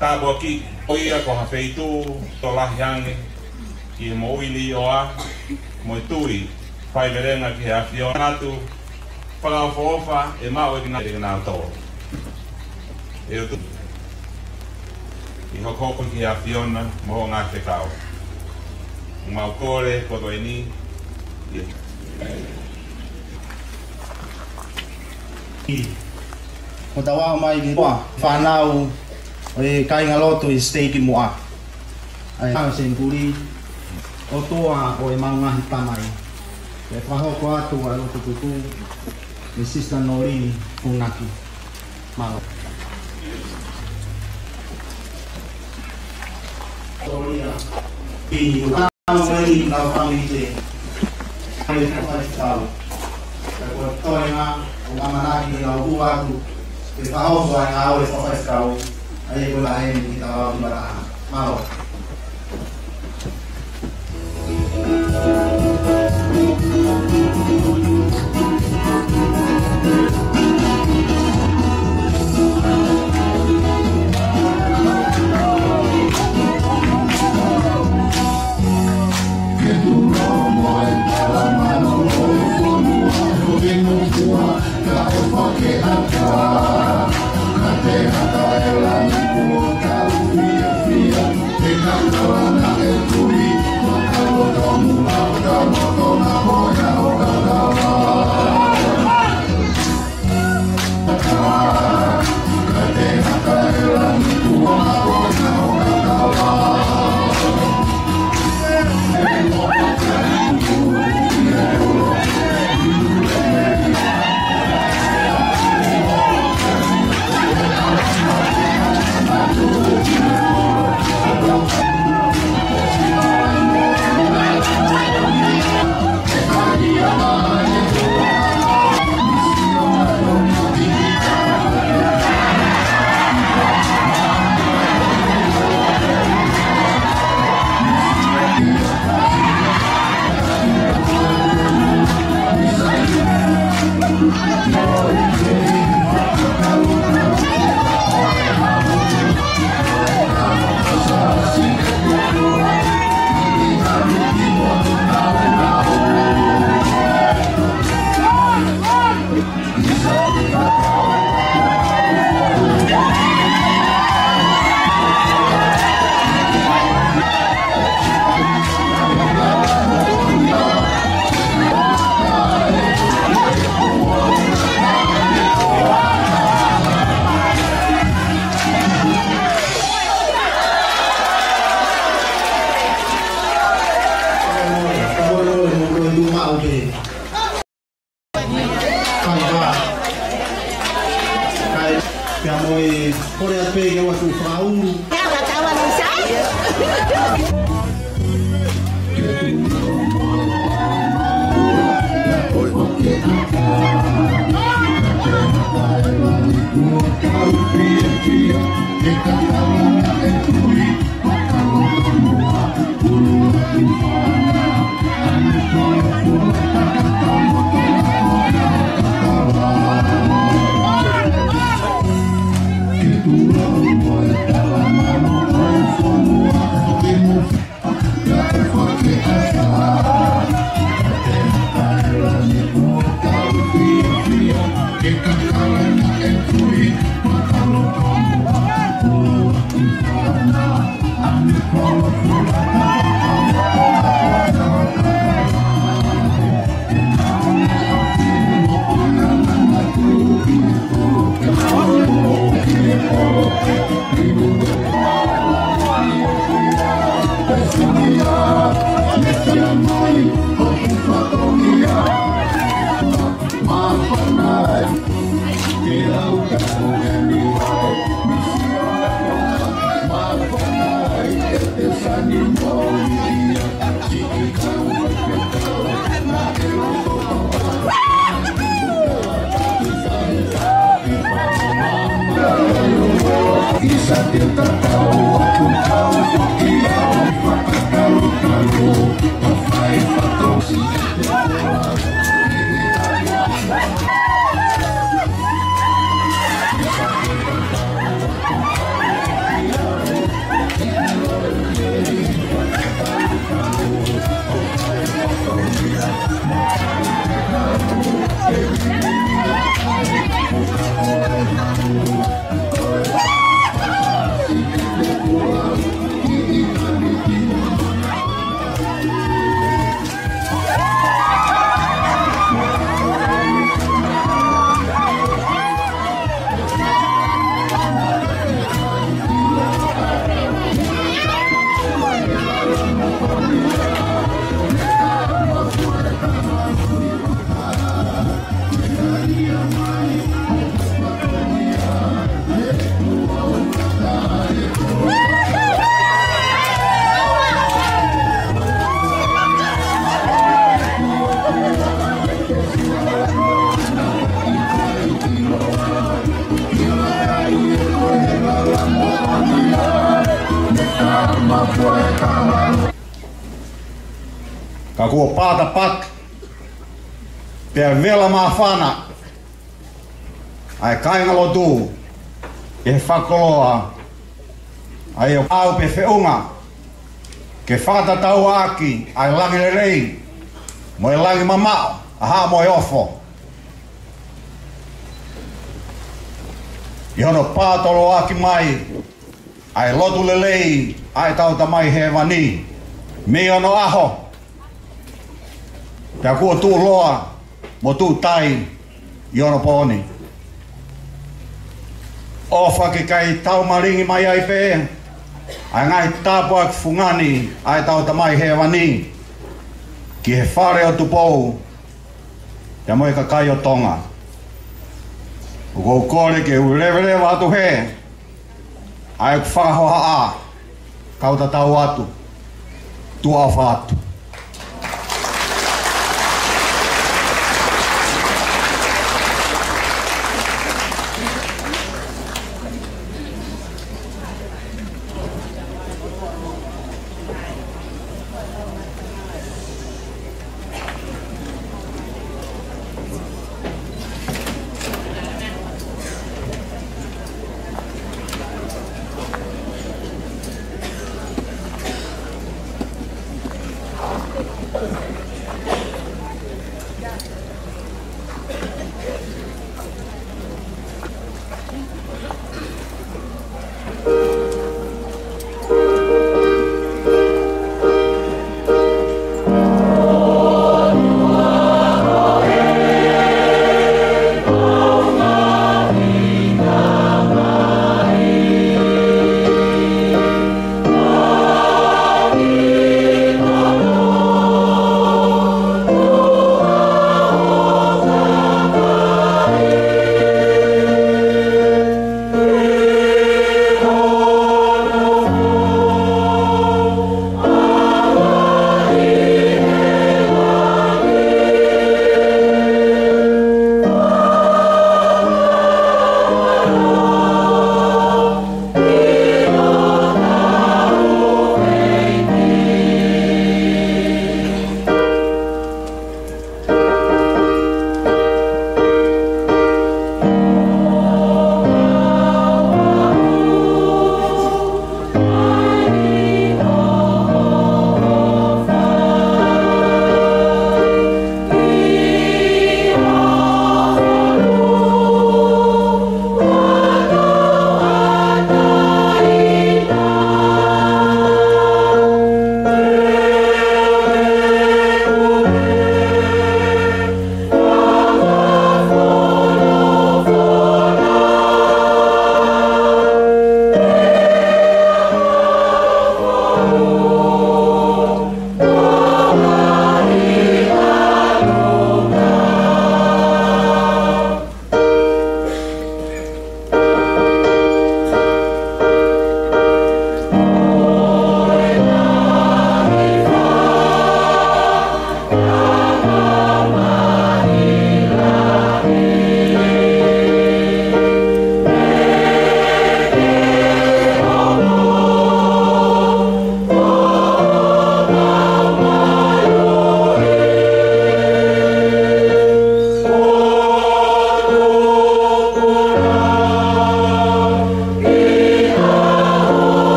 tāpuakiʻi ʻo ia ko ha feituʻu tokolahi ange ʻi he moʻui liʻoa mo e tui faivelenga ki he ʻAfiona. Atu fakaʻofoʻofa ʻe maʻu ʻe kinautolu. ʻE ʻOtua, ʻi he hokohoko ki he ʻAfiona mo hoʻo ngaahi fekau, ʻoku mau kole kotoa eni ʻi he Ko tau aʻu mai ki he fānau ʻo e kāingalotu ʻi he siteiki muʻa. ʻA e Senituli, ʻOtua ʻo ʻemau ngaahi tamai. ʻE fakahoko atu ʻa e lotu tuku ʻe Sister Nolini Funaki. Mālō. Tau mai ki lau fāmili te. Hai, hai, tau. Ka ko e toenga ʻo e ʻamanaki ke lau hua atu, ke fakahoko ʻa e ngāue fakafaifekau, ʻa ia ko e lahi eni ki he tau ʻi Mataha. Mālō. Ka kuo pātapata pea vela māfana ʻa e kāingalotu ʻi he fakakoloa, ʻa ia ʻoku pau pē feʻunga ke fakatatau ʻaki ʻa e langi lelei mo e langi mamaʻo ʻa Haʻa Moheofo, ʻi hono pātoloaki mai ʻa e lotu lelei ʻa ʻetau Tamai Hēvani mei onoʻaho, pea kuo tuʻuloa mo tuʻutai ʻi onopooni. ʻOfa ke kai taumalingi mai ai pē ʻa e ngaahi tāpuaki fungani ʻa ʻetau Tamai Hēvani ki he fale ʻo Tupou pea mo e kakai ʻo Tonga. ʻOku ou kole ke u leveleva atu hē ʻa ʻeku fakahohaʻa, kau tatau atu, tuʻa ʻofa atu.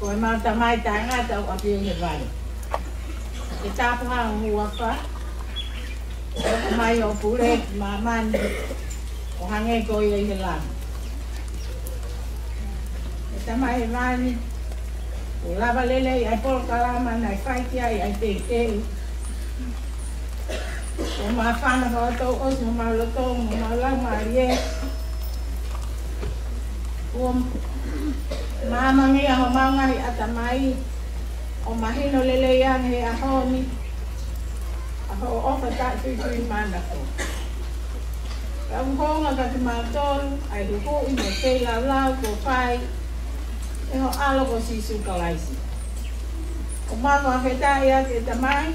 Ko ʻemau Tamai taʻengata ʻoku ʻapi ʻi hēvani. Ke tāpuhā ho huafa, ʻo ʻomai hoʻo pule ki māmani, ʻo hangē ko ia ʻi he langi. ʻE Tamai hēvani, ʻoku lava lelei ʻa e polokalama naʻe fai ki ai ʻa e teuteu. ʻO māfana fakatouʻosi homau loto, homau laumālie. ʻO māmangia homau ngaahi ʻatamai, ʻo mahino lelei ange he ʻaho ni ʻa hoʻo ʻofa taʻetuitui manako. Ka ʻoku hounga kiate kimautolu ʻa e huhuʻi mo e feilaulau kuo fai ʻe ho ʻAlo ko Sīsū Kalaisi. ʻOku mau fakafetaʻi atu ʻe Tamai,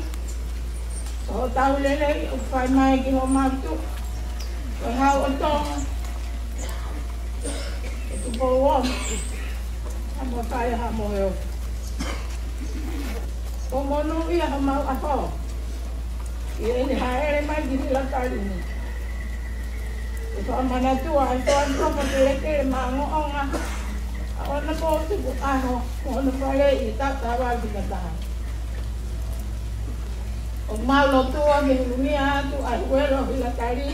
ko hoʻo tau lelei ʻoku fai mai ki homau tuʻa, ko e Hau ʻo Tonga, ʻe Tupou Ono, Haʻamoheofo, Haʻamoheofo. Kuo monūʻia homau ʻaho ʻi heʻene hāʻele mai ki Hilatali ni. ʻE fakamanatua ʻa e fānau kelekele maʻongoʻonga ʻa hono motuku ʻaho, mo hono faleʻi taʻu taha valu ki he taha. ʻOku mau lotua ke huluhia atu ʻa e huelo ʻo Hilatali,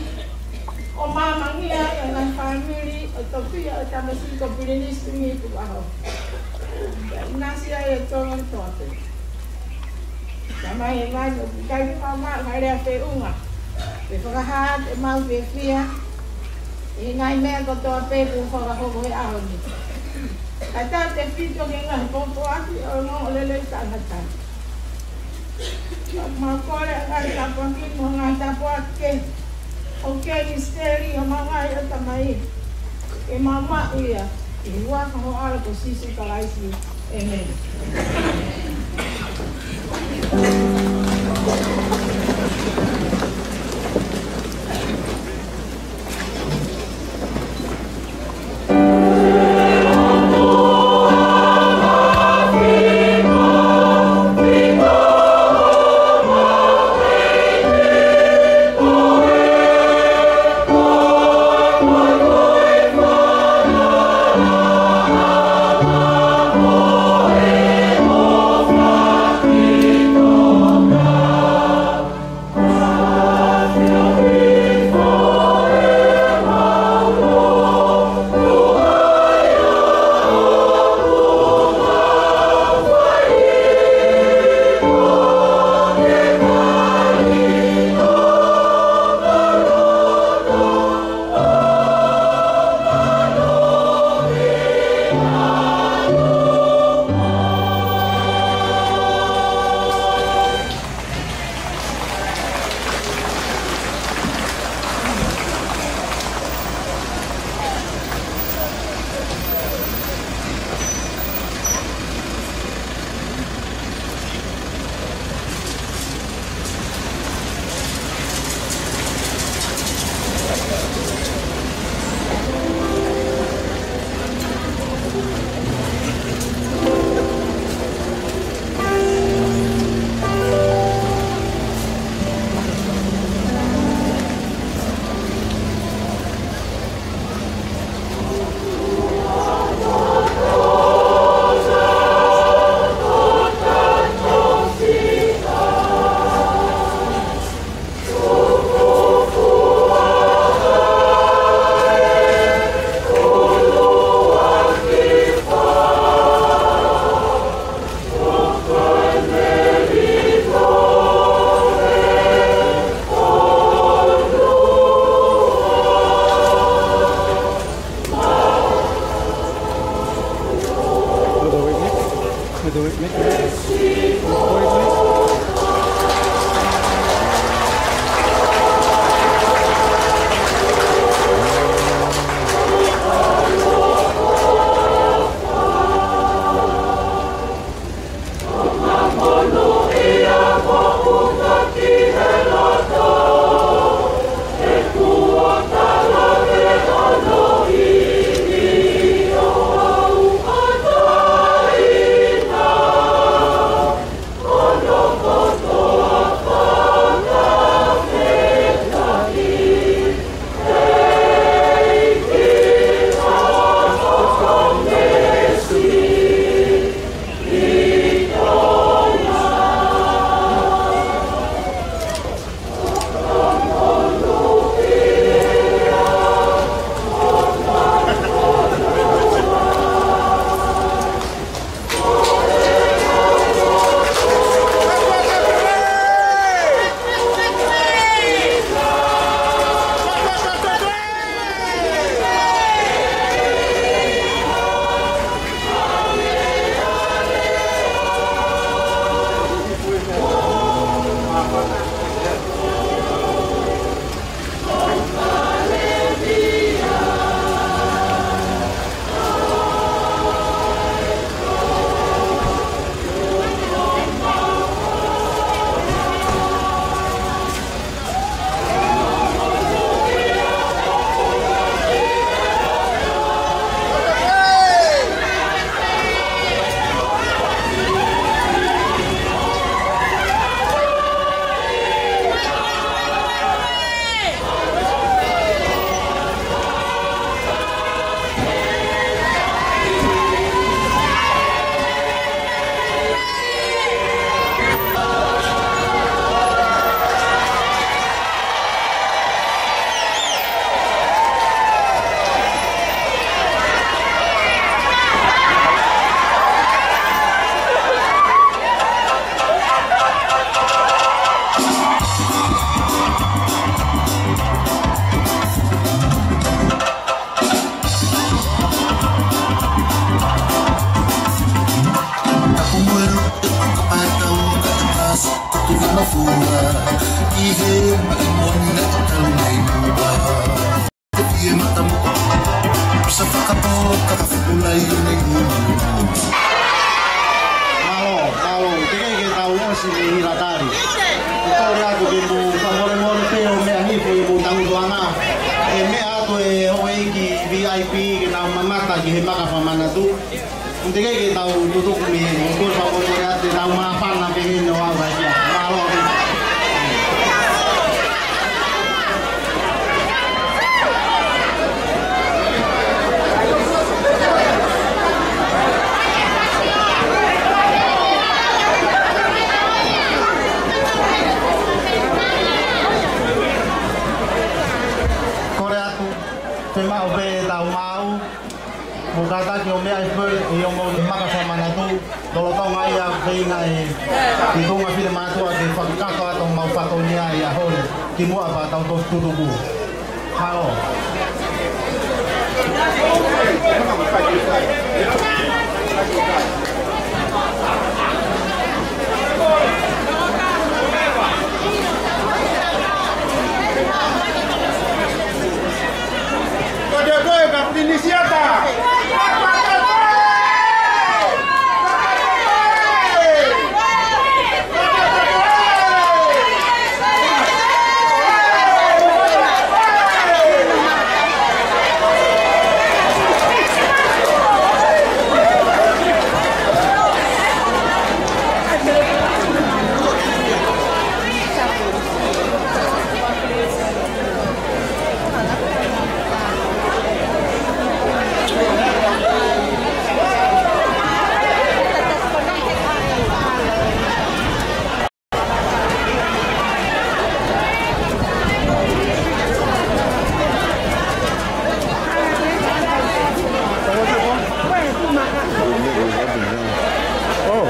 ʻo māmangia ʻa e ngaahi fāmili ʻo e tofiʻa ʻo e tamasiʻi ko Pilinisi Tuʻi Tukuʻaho. Pea ʻinasi ai ʻa Tonga kotoa pē. Tamai hēvani, ʻoku ʻikai ke mau maʻu ha lea feʻunga ke fakahā atu ʻemau fiefia ʻi he ngaahi meʻa kotoa pē kuo fakahoko he ʻaho ni. Kae tautefito ki he ngaahi pōpoaki ʻo e ongoongolelei taʻengata. Mau kole ʻa e ngaahi tāpuaki mo e ngaahi tāpuaki kehe ʻoku ke misiteli ʻi homau ngaahi ʻatamai, ke mau maʻu ia ʻi he huafa ho ʻAlo ko Sīsū Kalaisi. ʻĒmeni. Mālō, mālō, teʻeki ke tau ʻosi mei hila tali. Ko e kole atu ke mou fakamolemole pē ʻo meʻa hifo ʻi hoʻomou tangutuʻanga. ʻE meʻa atu e houʻeiki V I P ke nau mamata ki he maka fakamanatu. Teʻeki ke tau tutuku mei heni, ko e fakamolemole atu, tau māfana pē heni ʻo aʻu ki ai. Mālō. Kole atu, fiemaʻu pē tau maʻu. Mou kātaki ʻo meʻa hifo ʻi hoʻomou maka fakamanatu, lolotonga ia ʻoku feinga e Tuʻi Tonga Finemātuʻa ke fakakakato atu homau fatongia ʻi he ʻaho ni, kimuʻa pea tau toki tutuku. Mālō. Oh.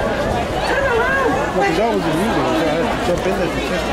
Well, that was illegal. I had to jump in there to check it.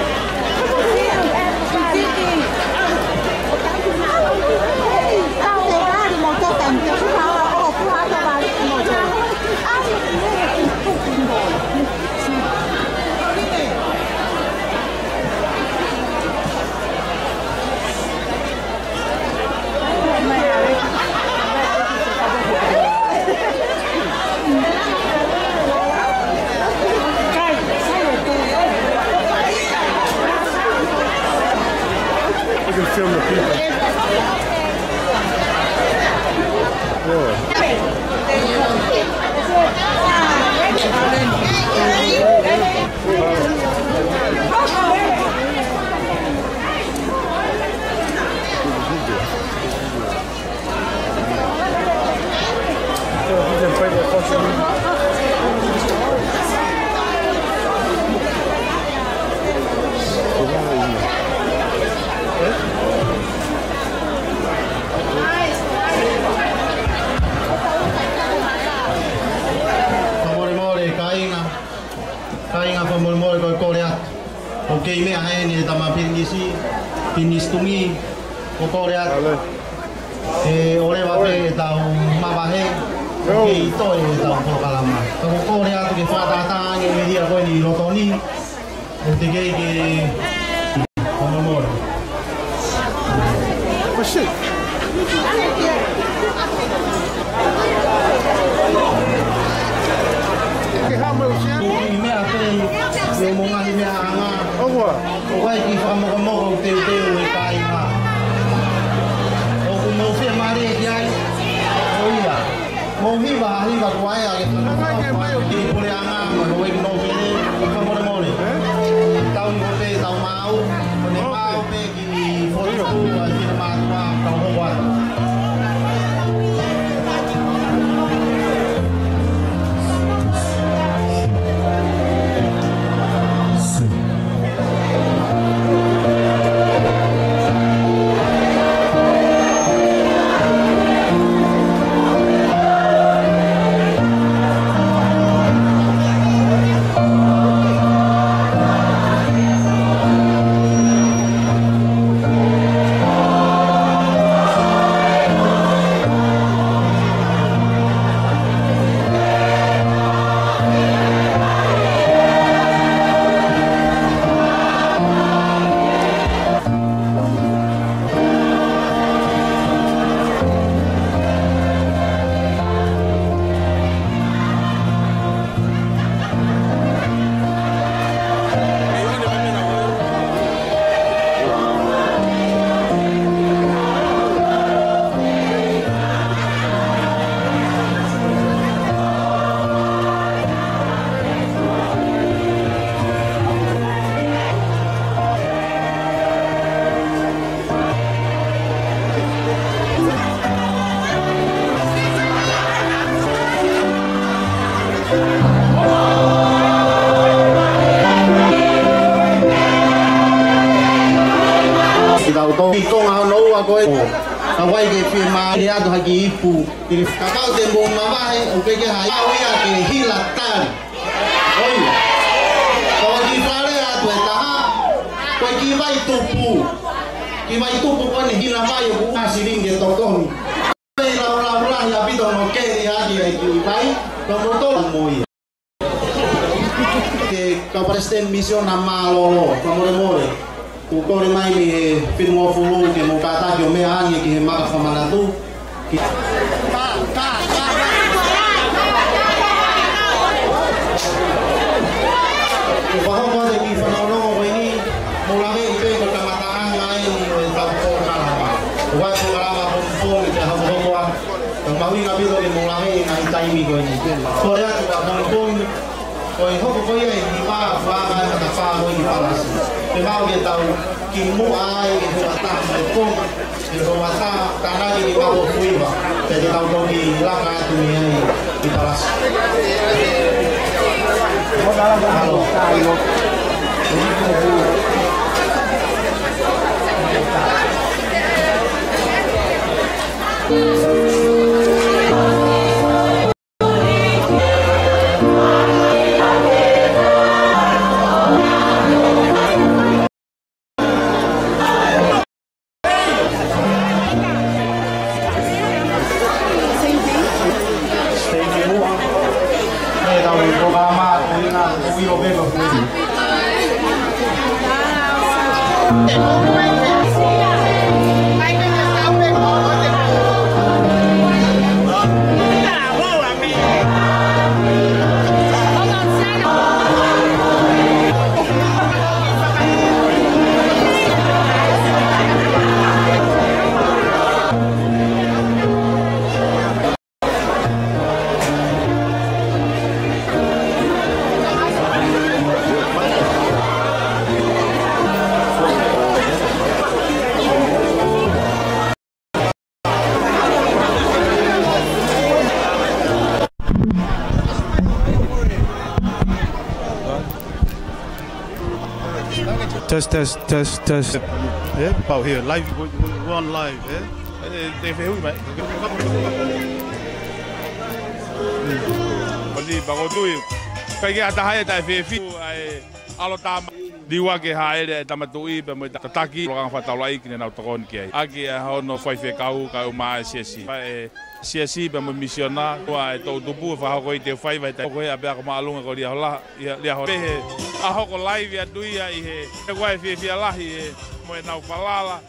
You can feel the people. Yeah. Fakamolemole, kāinga. Kāinga, fakamolemole, ko e kole atu. ʻOku kei meʻa heni e tama pilinisi, pilinisi Tumi, ko e kole atu. ʻE ʻoleva pē ʻetau mavahe, ʻoku kei toe ʻetau polokalama. Ka ko e kole atu ke fakatātā ange e meʻa ko eni ʻi loto ni, ʻoku teʻeki ke fakamolemole. Oh, shit. Ke hama usia. Ko e meʻa pē, ʻi hoʻomou ngaahi meʻaʻanga. ʻOua. ʻOku ʻikai ke fakamokomoko teuteu e kāinga. ʻOku mou fiemālie ki ai. ʻOku ʻi ai. Mou hiva, hiva ko ia ke fakamokomoko ki he puleʻanga, mo e houʻeiki nōpele, fakamolemole. Tau ni ko ē, tau maʻu, ko e maʻu pē ki he fotu, ʻa e finemātuʻa, tau hoko atu. Ko e konga hono ua ko ē. Ka ʻoku ʻikai ke fiemālie atu ha kiʻi ipu. Ka ʻoku te mou mavahe, ʻoku ʻikai ke ʻi ai ha ipu ia ke hila tali. ʻOi. Ko e kiʻi fale atu ʻe taha. Ko e kiʻi vai tupu. Kiʻi vai tupu ko eni hila mai ʻoku ʻasi silingi ke tokomi. Pei lau lau lahi ʻaupito ʻo keli ʻaki e kiʻi vai. Ko moutolu mo ia. Ke kau palesiteni misiona mālōlō, fakamolemole. ʻOku kole mai mei he Fitungofulu ke mou kātaki ʻo meʻa ange ki he maka fakamanatu. Ki-, ʻoku fakahoko atu e kiʻi fanongonongo ko eni, mou lave ʻi pē ko e kamataʻanga eni ʻo e tau polokalama. ʻOku ʻi ai e polokalama pongipongi ke hokohoko atu. Ka mahuʻinga ʻaupito ke mou lave ʻi he ngaahi taimi ko eni. Kole atu ka pongipongi, ko e hoko ko ia e hiva, fua mai matapā ko eni palasi. Ke mau ke tau kimuʻa ai e hoʻatā mai pongi, e hoʻatā tānaki ki mau fuiva, ke te tau toki laka atu mei ai ʻi palasi. Alo. Test, test, test, test. Yeah, about here. Live, we, we, we're on live, yeah? Eh, te fehuʻi mai. ʻOni, pea ʻoku ou tui. Kai ke ataha e taʻe fefi, ʻa e ʻAlo Tama. Liua ke hāʻele e Tama Tuʻi pea mo e tataki, polokalama fakataulaʻeiki ne nau tokoni ki ai. ʻAki e hono faifekau, kau mai e siasi. Pea e siasi pea mo e misiona, ua e toʻutupu, fakahoko ʻi he faiva, ʻi he taʻu ko ē, ʻa pea ko māʻolunga ko Liahona, ia, Liahona. Pehē, ʻa hoko live atu ia ʻi he, ʻoku ʻi ai e fiefia lahi ē, mo e nau falala.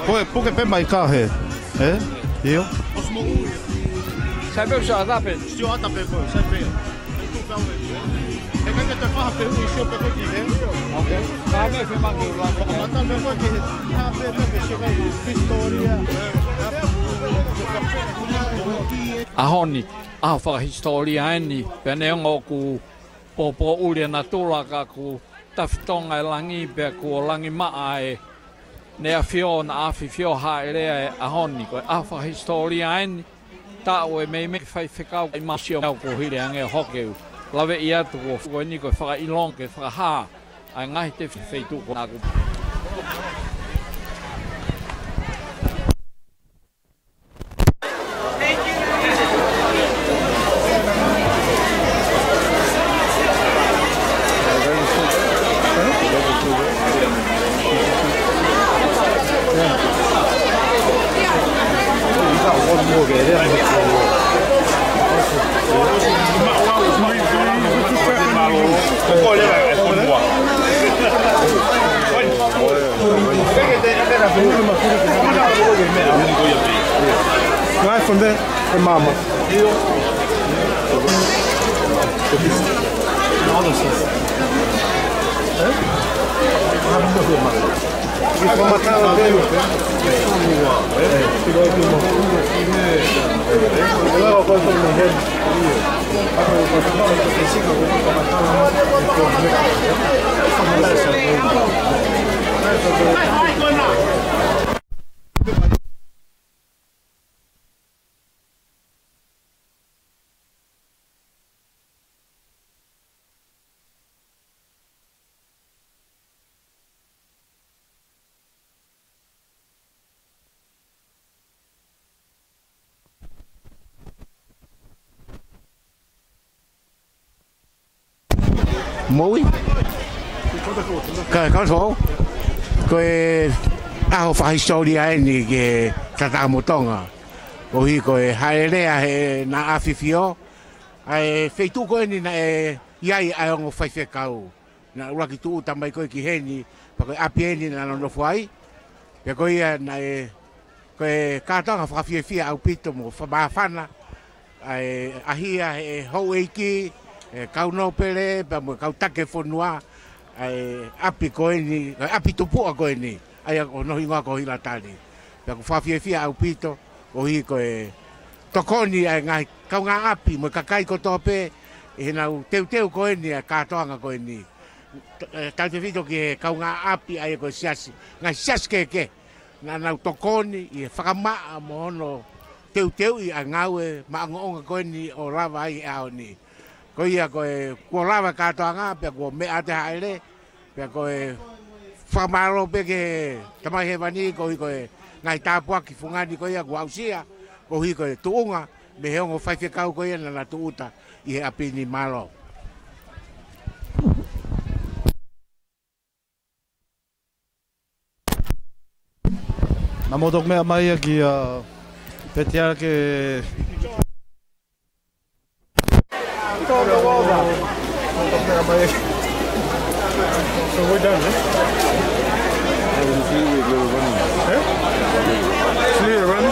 Ko e puke pē mai ka he. Ē? ʻIo. Sai pē ʻoku sio ʻatā pē. Sio ʻatā pē ko e, sai pē. He kai ke te paha pē hui sio pē ko ki he. Ok. Ka me fe mangi la. Mata pē ko ki he. Ka pē pē pē sio kai hisitōlia. ʻAho ni, ʻaho fakahisitōlia eni, pea neongo ʻoku pōpōʻuli ʻa natula ka kuo tafitonga e langi pea kuo langi maʻa ʻEne ʻAfio naʻa ʻafifio Haʻelea he ʻaho ni. Ko e ʻaho fakahisitōlia eni, taʻu e meimei faifekau ʻi Māsio Mau ko hili ange hoke u. Laveʻi atu ko fuko eni ko e fakaʻilonga ke fakahā ʻa e ngaahi tefitoʻi feituʻu ko ena kuo Right from there, the mama. Moʻui. Ka, ka so, ko e ʻaho fakahisitōlia eni ki he Tataʻa mo Tonga. Koeʻuhi ko e Haʻelea he naʻa ʻafifio. ʻA e feituʻu ko eni naʻe ʻi ai ʻa e ongo faifekau. Naʻa ʻuluaki tūʻuta mai ko ē ki heni, pea ko e ʻapi eni naʻa nau nofo ai. Pea ko ia naʻe, ko e kātoanga fakafiefia ʻaupito mo fakamāfana, ʻa e ʻaʻahi ʻa e houʻeiki, e kau nōpele, pea mo e kau taki fonua, ʻa e ʻapi ko eni, ʻa e ʻapi tupuʻa ko eni, ʻa ia ʻoku nofoʻia ko Hilatali. Pea ʻoku fakafiefia ʻaupito, koeʻuhi ko e tokoni ʻa e ngaahi kaungāʻapi mo e kakai kotoa pē, ʻi heʻenau teuteu ko eni ʻa e kātoanga ko eni. T-, ē, tautefito ki he kaungāʻapi ʻa ia ko e siasi, ngaahi siasi kehekehe. Naʻa nau tokoni ʻi he fakamaʻa mo hono teuteuʻi ʻa e ngāue maʻongoʻonga ko eni ʻo lava ai e ʻaho ni. Ko ia ko e kuo lava e kātoanga, pea kuo meʻa atu e hāʻele, pea ko e fakamālō pē ki he Tamai Hēvani, koeʻuhi ko e ngaahi tāpuaki fungani ko ia kuo aʻusia, koeʻuhi ko e tuʻunga mei he ongo faifekau ko ia naʻa na tūʻuta ʻi he ʻapi ni. Mālō. Naʻa mou toki meʻa mai ia ki, uh, Pēteliake. So we're done, eh? Eh? See you, Ronnie.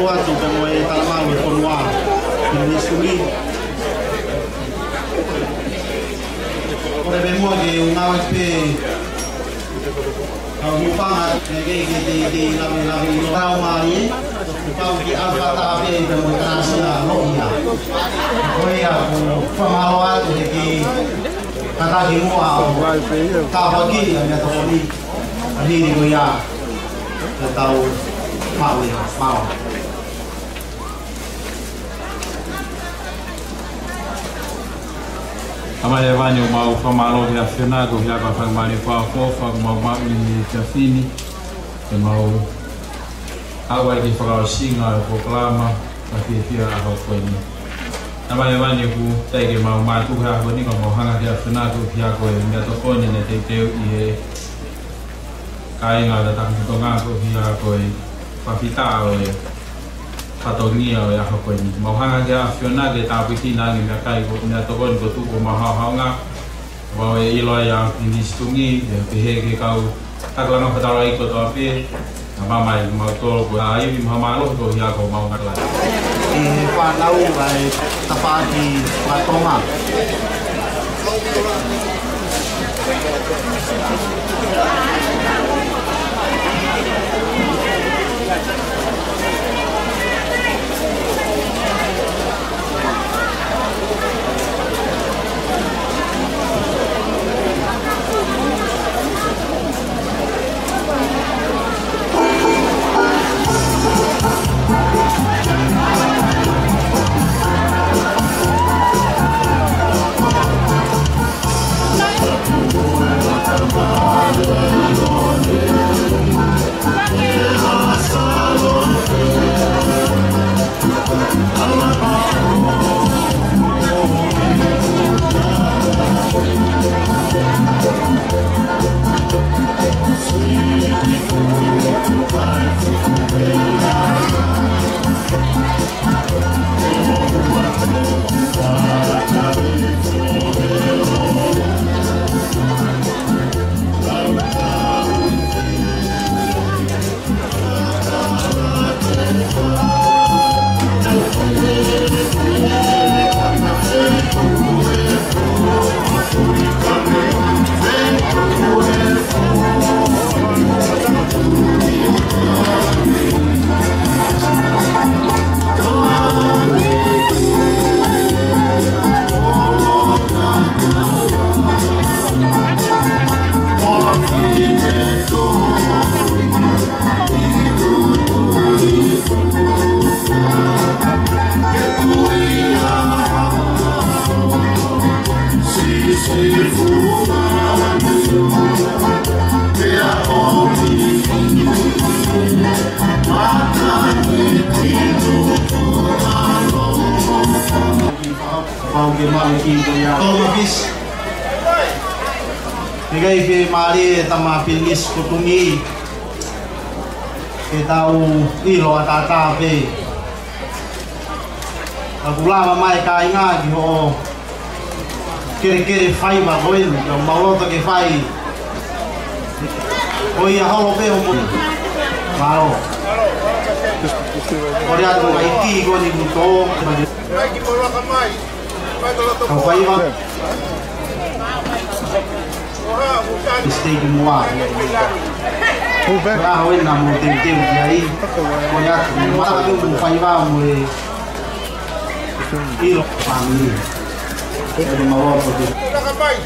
Atu pē mo e talamalu e fonua, Pilinisi Tuʻi. Kole pē muʻa ke u ngāueʻi pē ʻa e hūfanga, ke, ke, ke, ke, ke lave, lave ʻi loto, mālie, pau ke ʻalu fakataha pē pea mo e kalasi ʻa Loʻia. Ko ia ʻoku fakamālō atu he kiʻi kātaki muʻa ʻo tāpuakiʻi ʻa e meʻatokoni. ʻA hili ko ia, te tau maʻu ia, mālō. Tamai hēvani, ʻoku mau fakamālō ki he ʻAfiona koeʻuhi ko e faingamālie fakaʻofoʻofa ʻoku mau maʻu ʻi he efiafi ni, ke mau aʻu ai ki he fakaʻosinga ʻo e polokalama ʻa e fiefia ʻaho ko eni. Tamai hēvani, ʻoku teʻeki ke mau mātuku he ʻaho ni, ka mau hanga ki he ʻAfiona koeʻuhi ko e meʻatokoni naʻe teuteu ʻi he kāinga ʻo e Latakimutonga koeʻuhi ko e fakafetaʻi ʻo e fatongia ʻo e ʻaho ko eni. Mau hanga ki he ʻAfiona ke tāpuekina ange meʻakai ko e meʻatokoni kuo tuku ʻo mau haohaonga. Mau ʻilo ai ʻa Pilinisi Tuʻi, ʻe pehē ki he kau takalanga fakataulaʻeiki kotoa pē, naʻa mau mai, mau tolo ko e ivi mo e mālohi koeʻuhi ko homau ngaahi lata. ʻI he fānau ʻa e tafaʻaki fakatonga. Pau ke maʻu ki ko ia. Tau mafisi. Meʻakai ke mālie e tama Pilinisi ko Tuʻi. Ke tau ʻilo ʻataʻatā pē. Ka kuo lava mai e kāinga ki hoʻo kelekele faiva ko eni, ka mau loto ke fai. Ko ia holo pē hoʻomo. Mālō. Kole atu ka ʻi he kiʻi ko eni kuo tō. Kau faiva. Mistake muʻa. Move back. Ko e ʻaho eni naʻa mou teuteu ki ai. Ko ia, mou ʻalu mou faiva mo e ʻilo fāmili. Ko e mau ʻalu ko e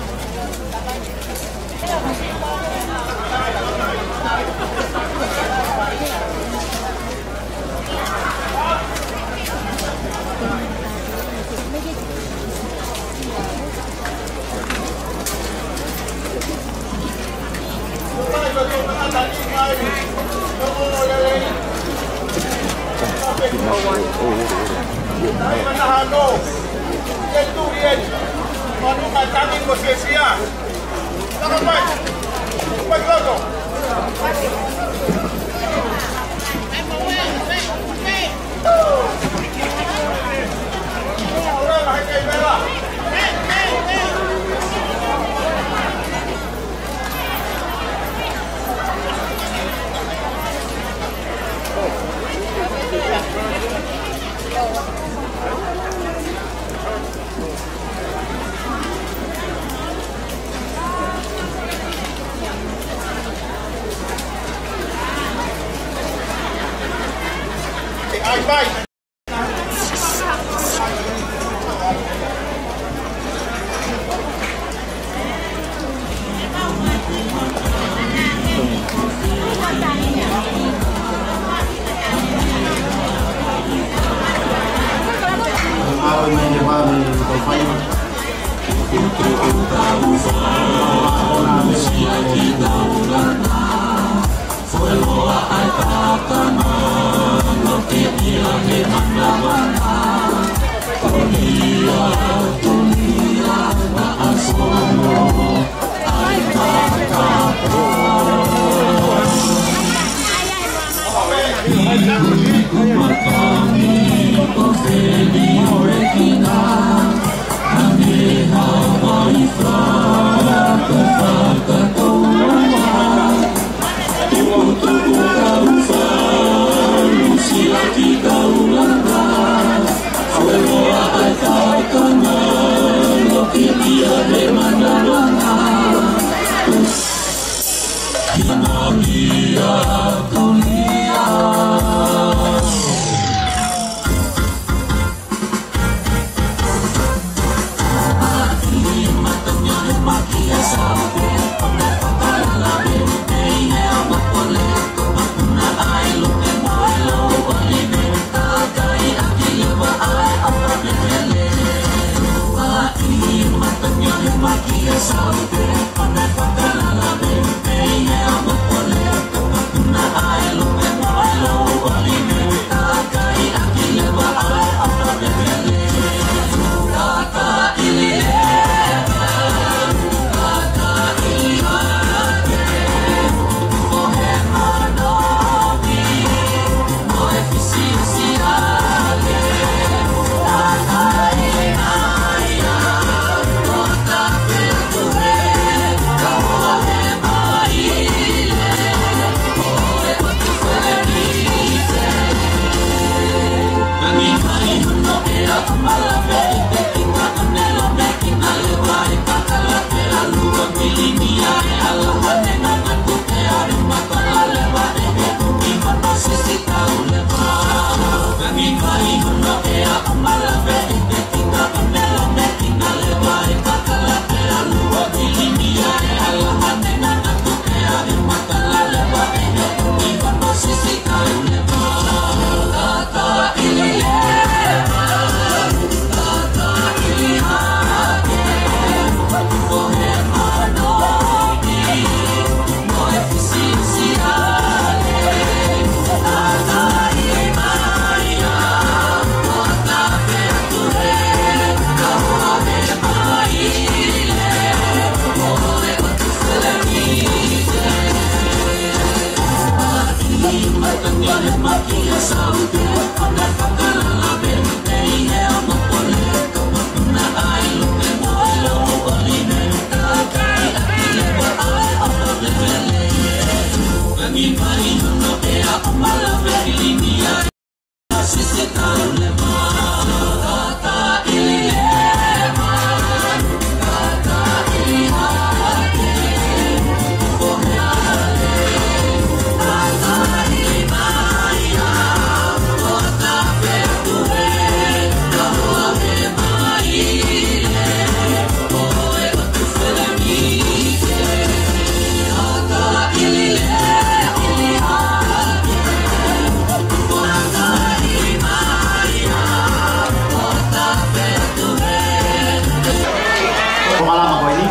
Ko malama ko eni.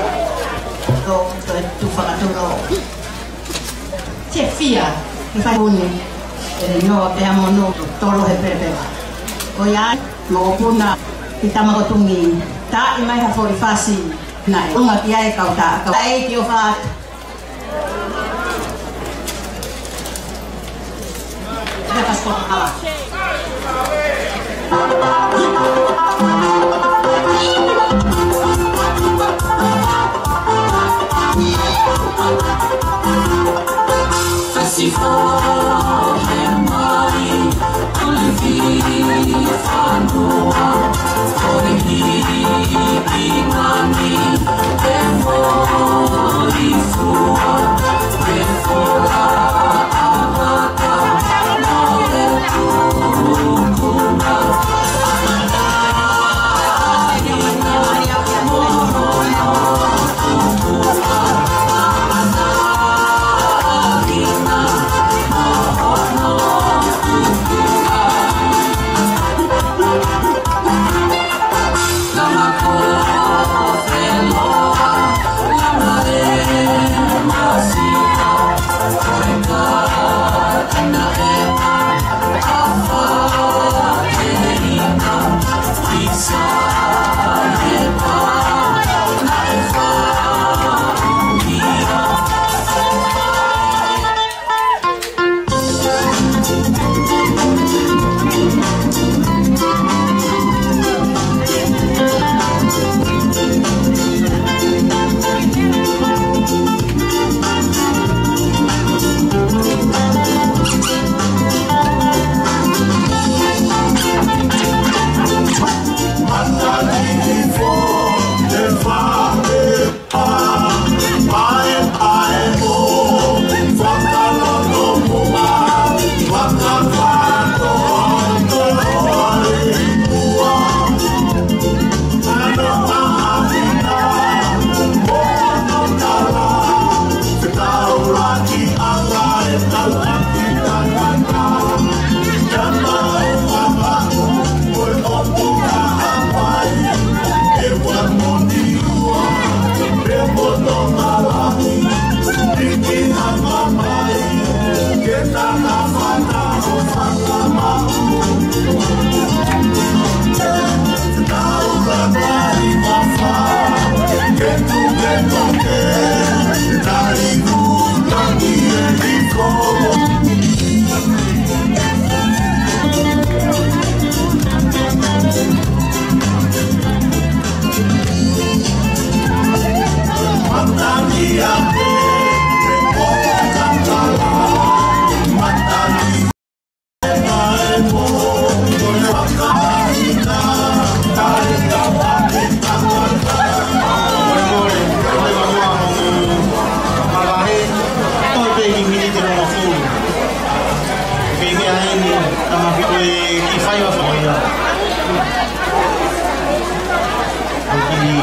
Ko, ko e tuʻu fakatolo. Te fia, ke fai uni. E noa pea mo no, tolo he pelepela. Ko ia, mo puna, ki tama ko Tumi. Taʻi mai ha foʻi fasi. Naʻe, unga ki ai kau ta, kau. Ai ki o fa.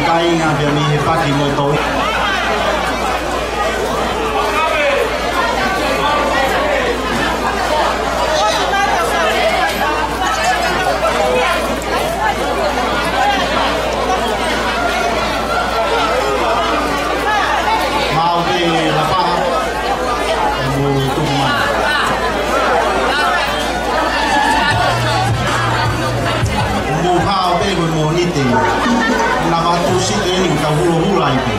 Kāinga pea mei he paki mo toi. Maʻu pē Lapaha, mou tuku mai. Mou hao pē ko e Mōnite. Naʻa mou tuʻu site eni ka hulohula ai pē.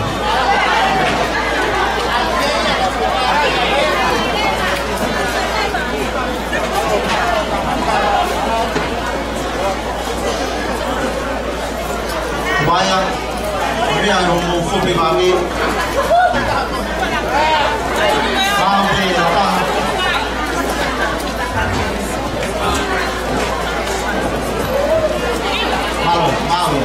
Vaea, meʻa hoʻomou kope vave. Maʻu pē Lapaha. Mālō, mālō.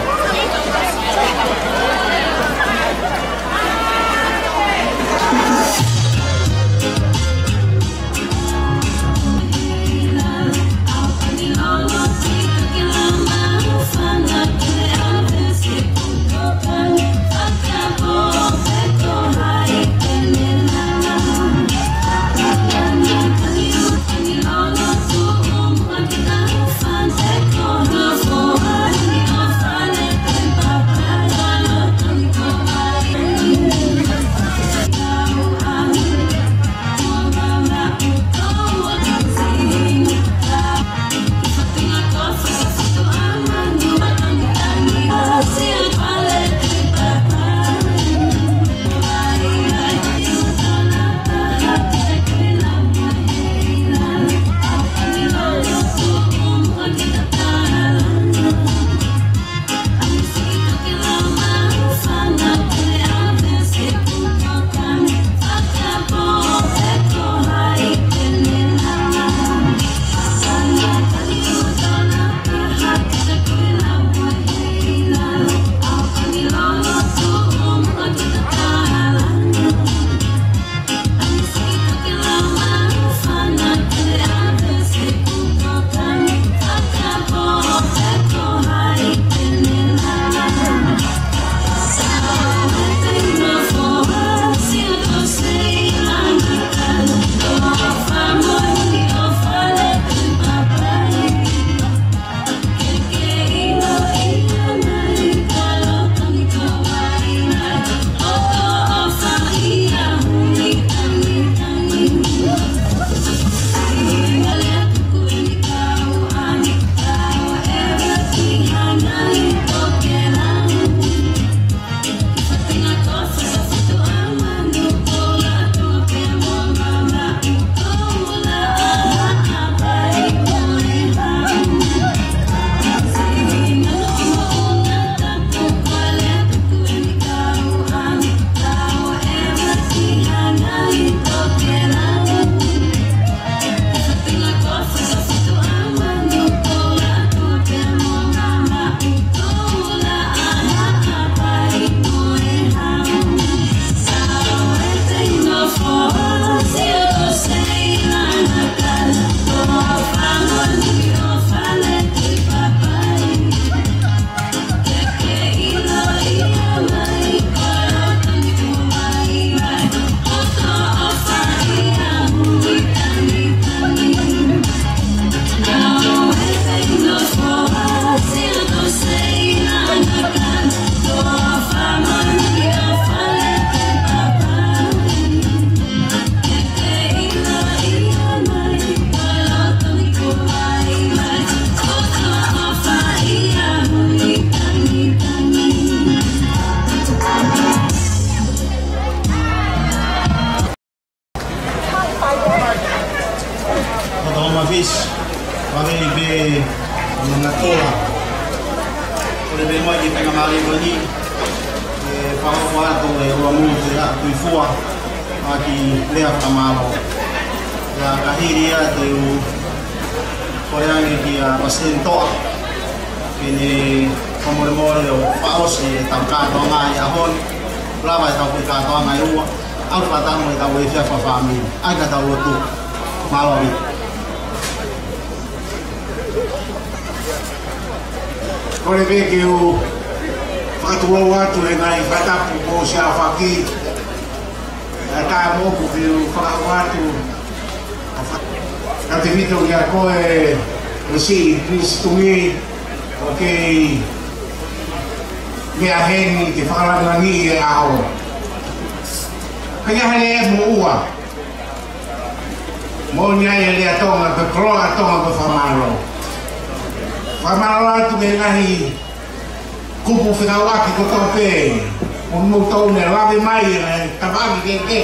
Mata o mafis, mafei pe nana tola. Kole pē mai ki he faingamālie ko eni, ʻe fakahoko atu e ʻuluaki motu ʻa Tuʻifua, ʻaki e lea fakamālō. ʻIo ka hili ia te u kole ange kia Pasiteni Toʻa, ke ne fakamolemole ʻo fakaʻosi ʻetau kātoanga ʻi he ʻaho ni, lava ʻetau foʻi kātoanga ʻe ua, ʻalu fakataha mo ʻetau efiafi fāmili. ʻAi ka tau lotu. Mālō ʻaupito. Kole pē ke u Fakatulou atu he ngaahi fakatapu kuo ʻosi aofaki. ʻA e taʻamoku ke u fakahoko atu. Ka te mito kia koe, ʻo si, Pisi Tumi, ʻoku kei meʻa heni ke fakalangilangiʻi e ʻaho. Ka ia hele e moʻua. Moʻoni ai e lea Tonga, ko e koloa Tonga ko e fakamālō. Fakamālō atu ki he ngaahi kupu fekauʻaki kotoa pē, ʻo mou tau ne lave mai, ʻe tavaʻaki ke ke,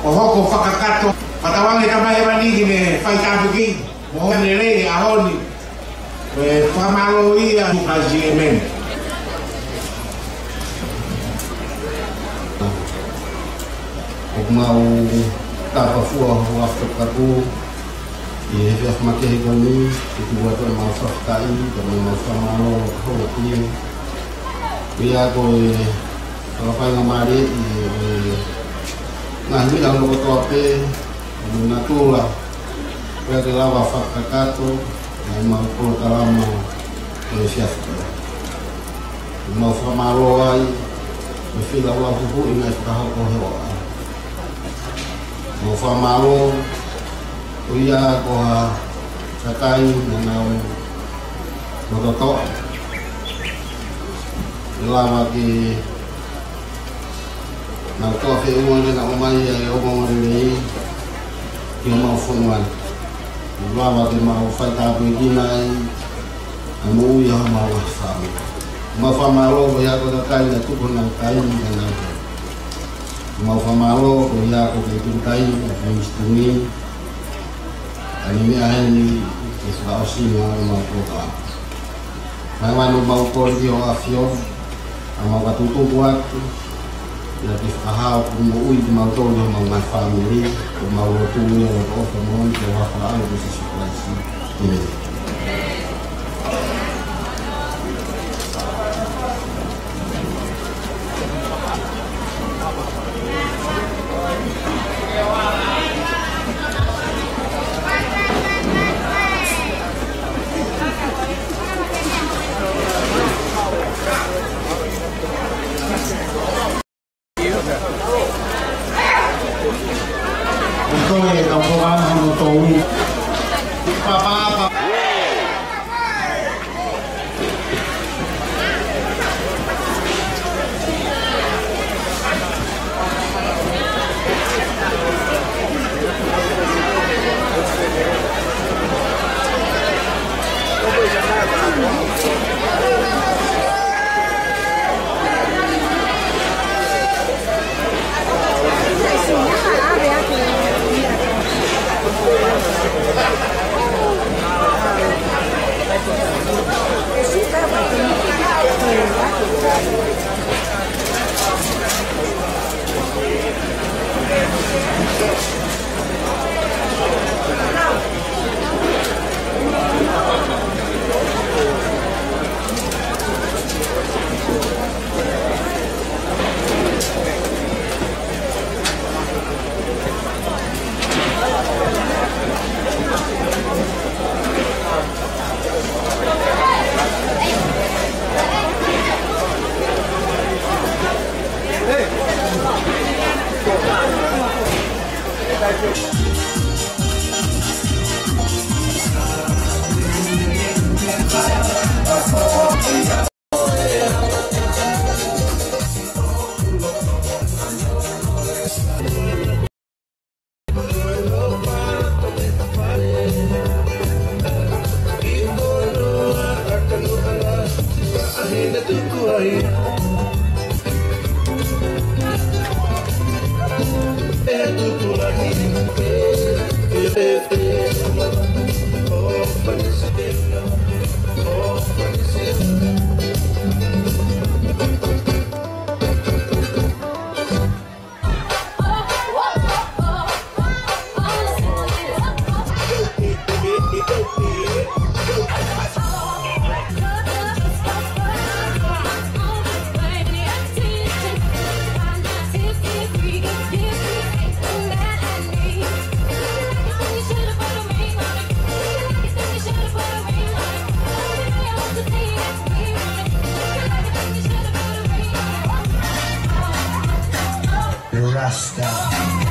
ʻo hoko fakakakato. Fakatauange Tamai Hēvani ke ne fai tāpuekina mo hono lelei ʻaho ni. ʻE fakamālō ia, Tukaisi, ʻēmeni. ʻOku mau tapafua ho afi tapu ʻi he efiafi makehe ko eni, ke tuku atu ʻemau fakafetaʻi, pea mo ʻemau fakamālō ki he ʻEiki. Pea ko e fakafaingamālie ʻi he ngaahi meʻa ʻo e loto kotoa pē, ʻo natula, pea ke lava fakakakato, ʻa ʻemau polokalama ʻo e efiafi ko eni. ʻOku mau fakamālō ai, ʻi he feilaulau huhuʻi naʻe fakahoko he ʻaho. Mau fakamālō, ʻoku ʻi ai ko ha kakai naʻa nau loto toʻa. ʻE lava ke nau toʻa feʻunga ke nau ʻomai ʻa e ongoongolelei ki homau fonua ni. ʻE lava ke mau fai tāpuekina ai ʻa e moʻui ʻa homau ngaahi fāmili. Mau fakamālō, ʻoku ʻi ai ko ha kakai naʻe tuku honau taimi ke nau. Mau fakamālō, ʻoku ʻi ai ko e kei tuku taimi, ʻa Pisi Tumi, ʻa ʻene meʻa heni ke fakaʻosi mai ʻemau polokalama. Mau ʻoatu ʻemau kole ki ho ʻAfio, ʻa mau ka tutuku atu, ʻi he fakahā ʻoku moʻui kimautolu mo homau ngaahi fāmili, ʻoku mau lotu ia ʻi he loto ʻofa moʻoni ʻi he huafa ʻo Sīsū Kalaisi. ʻĒmeni. Rasta.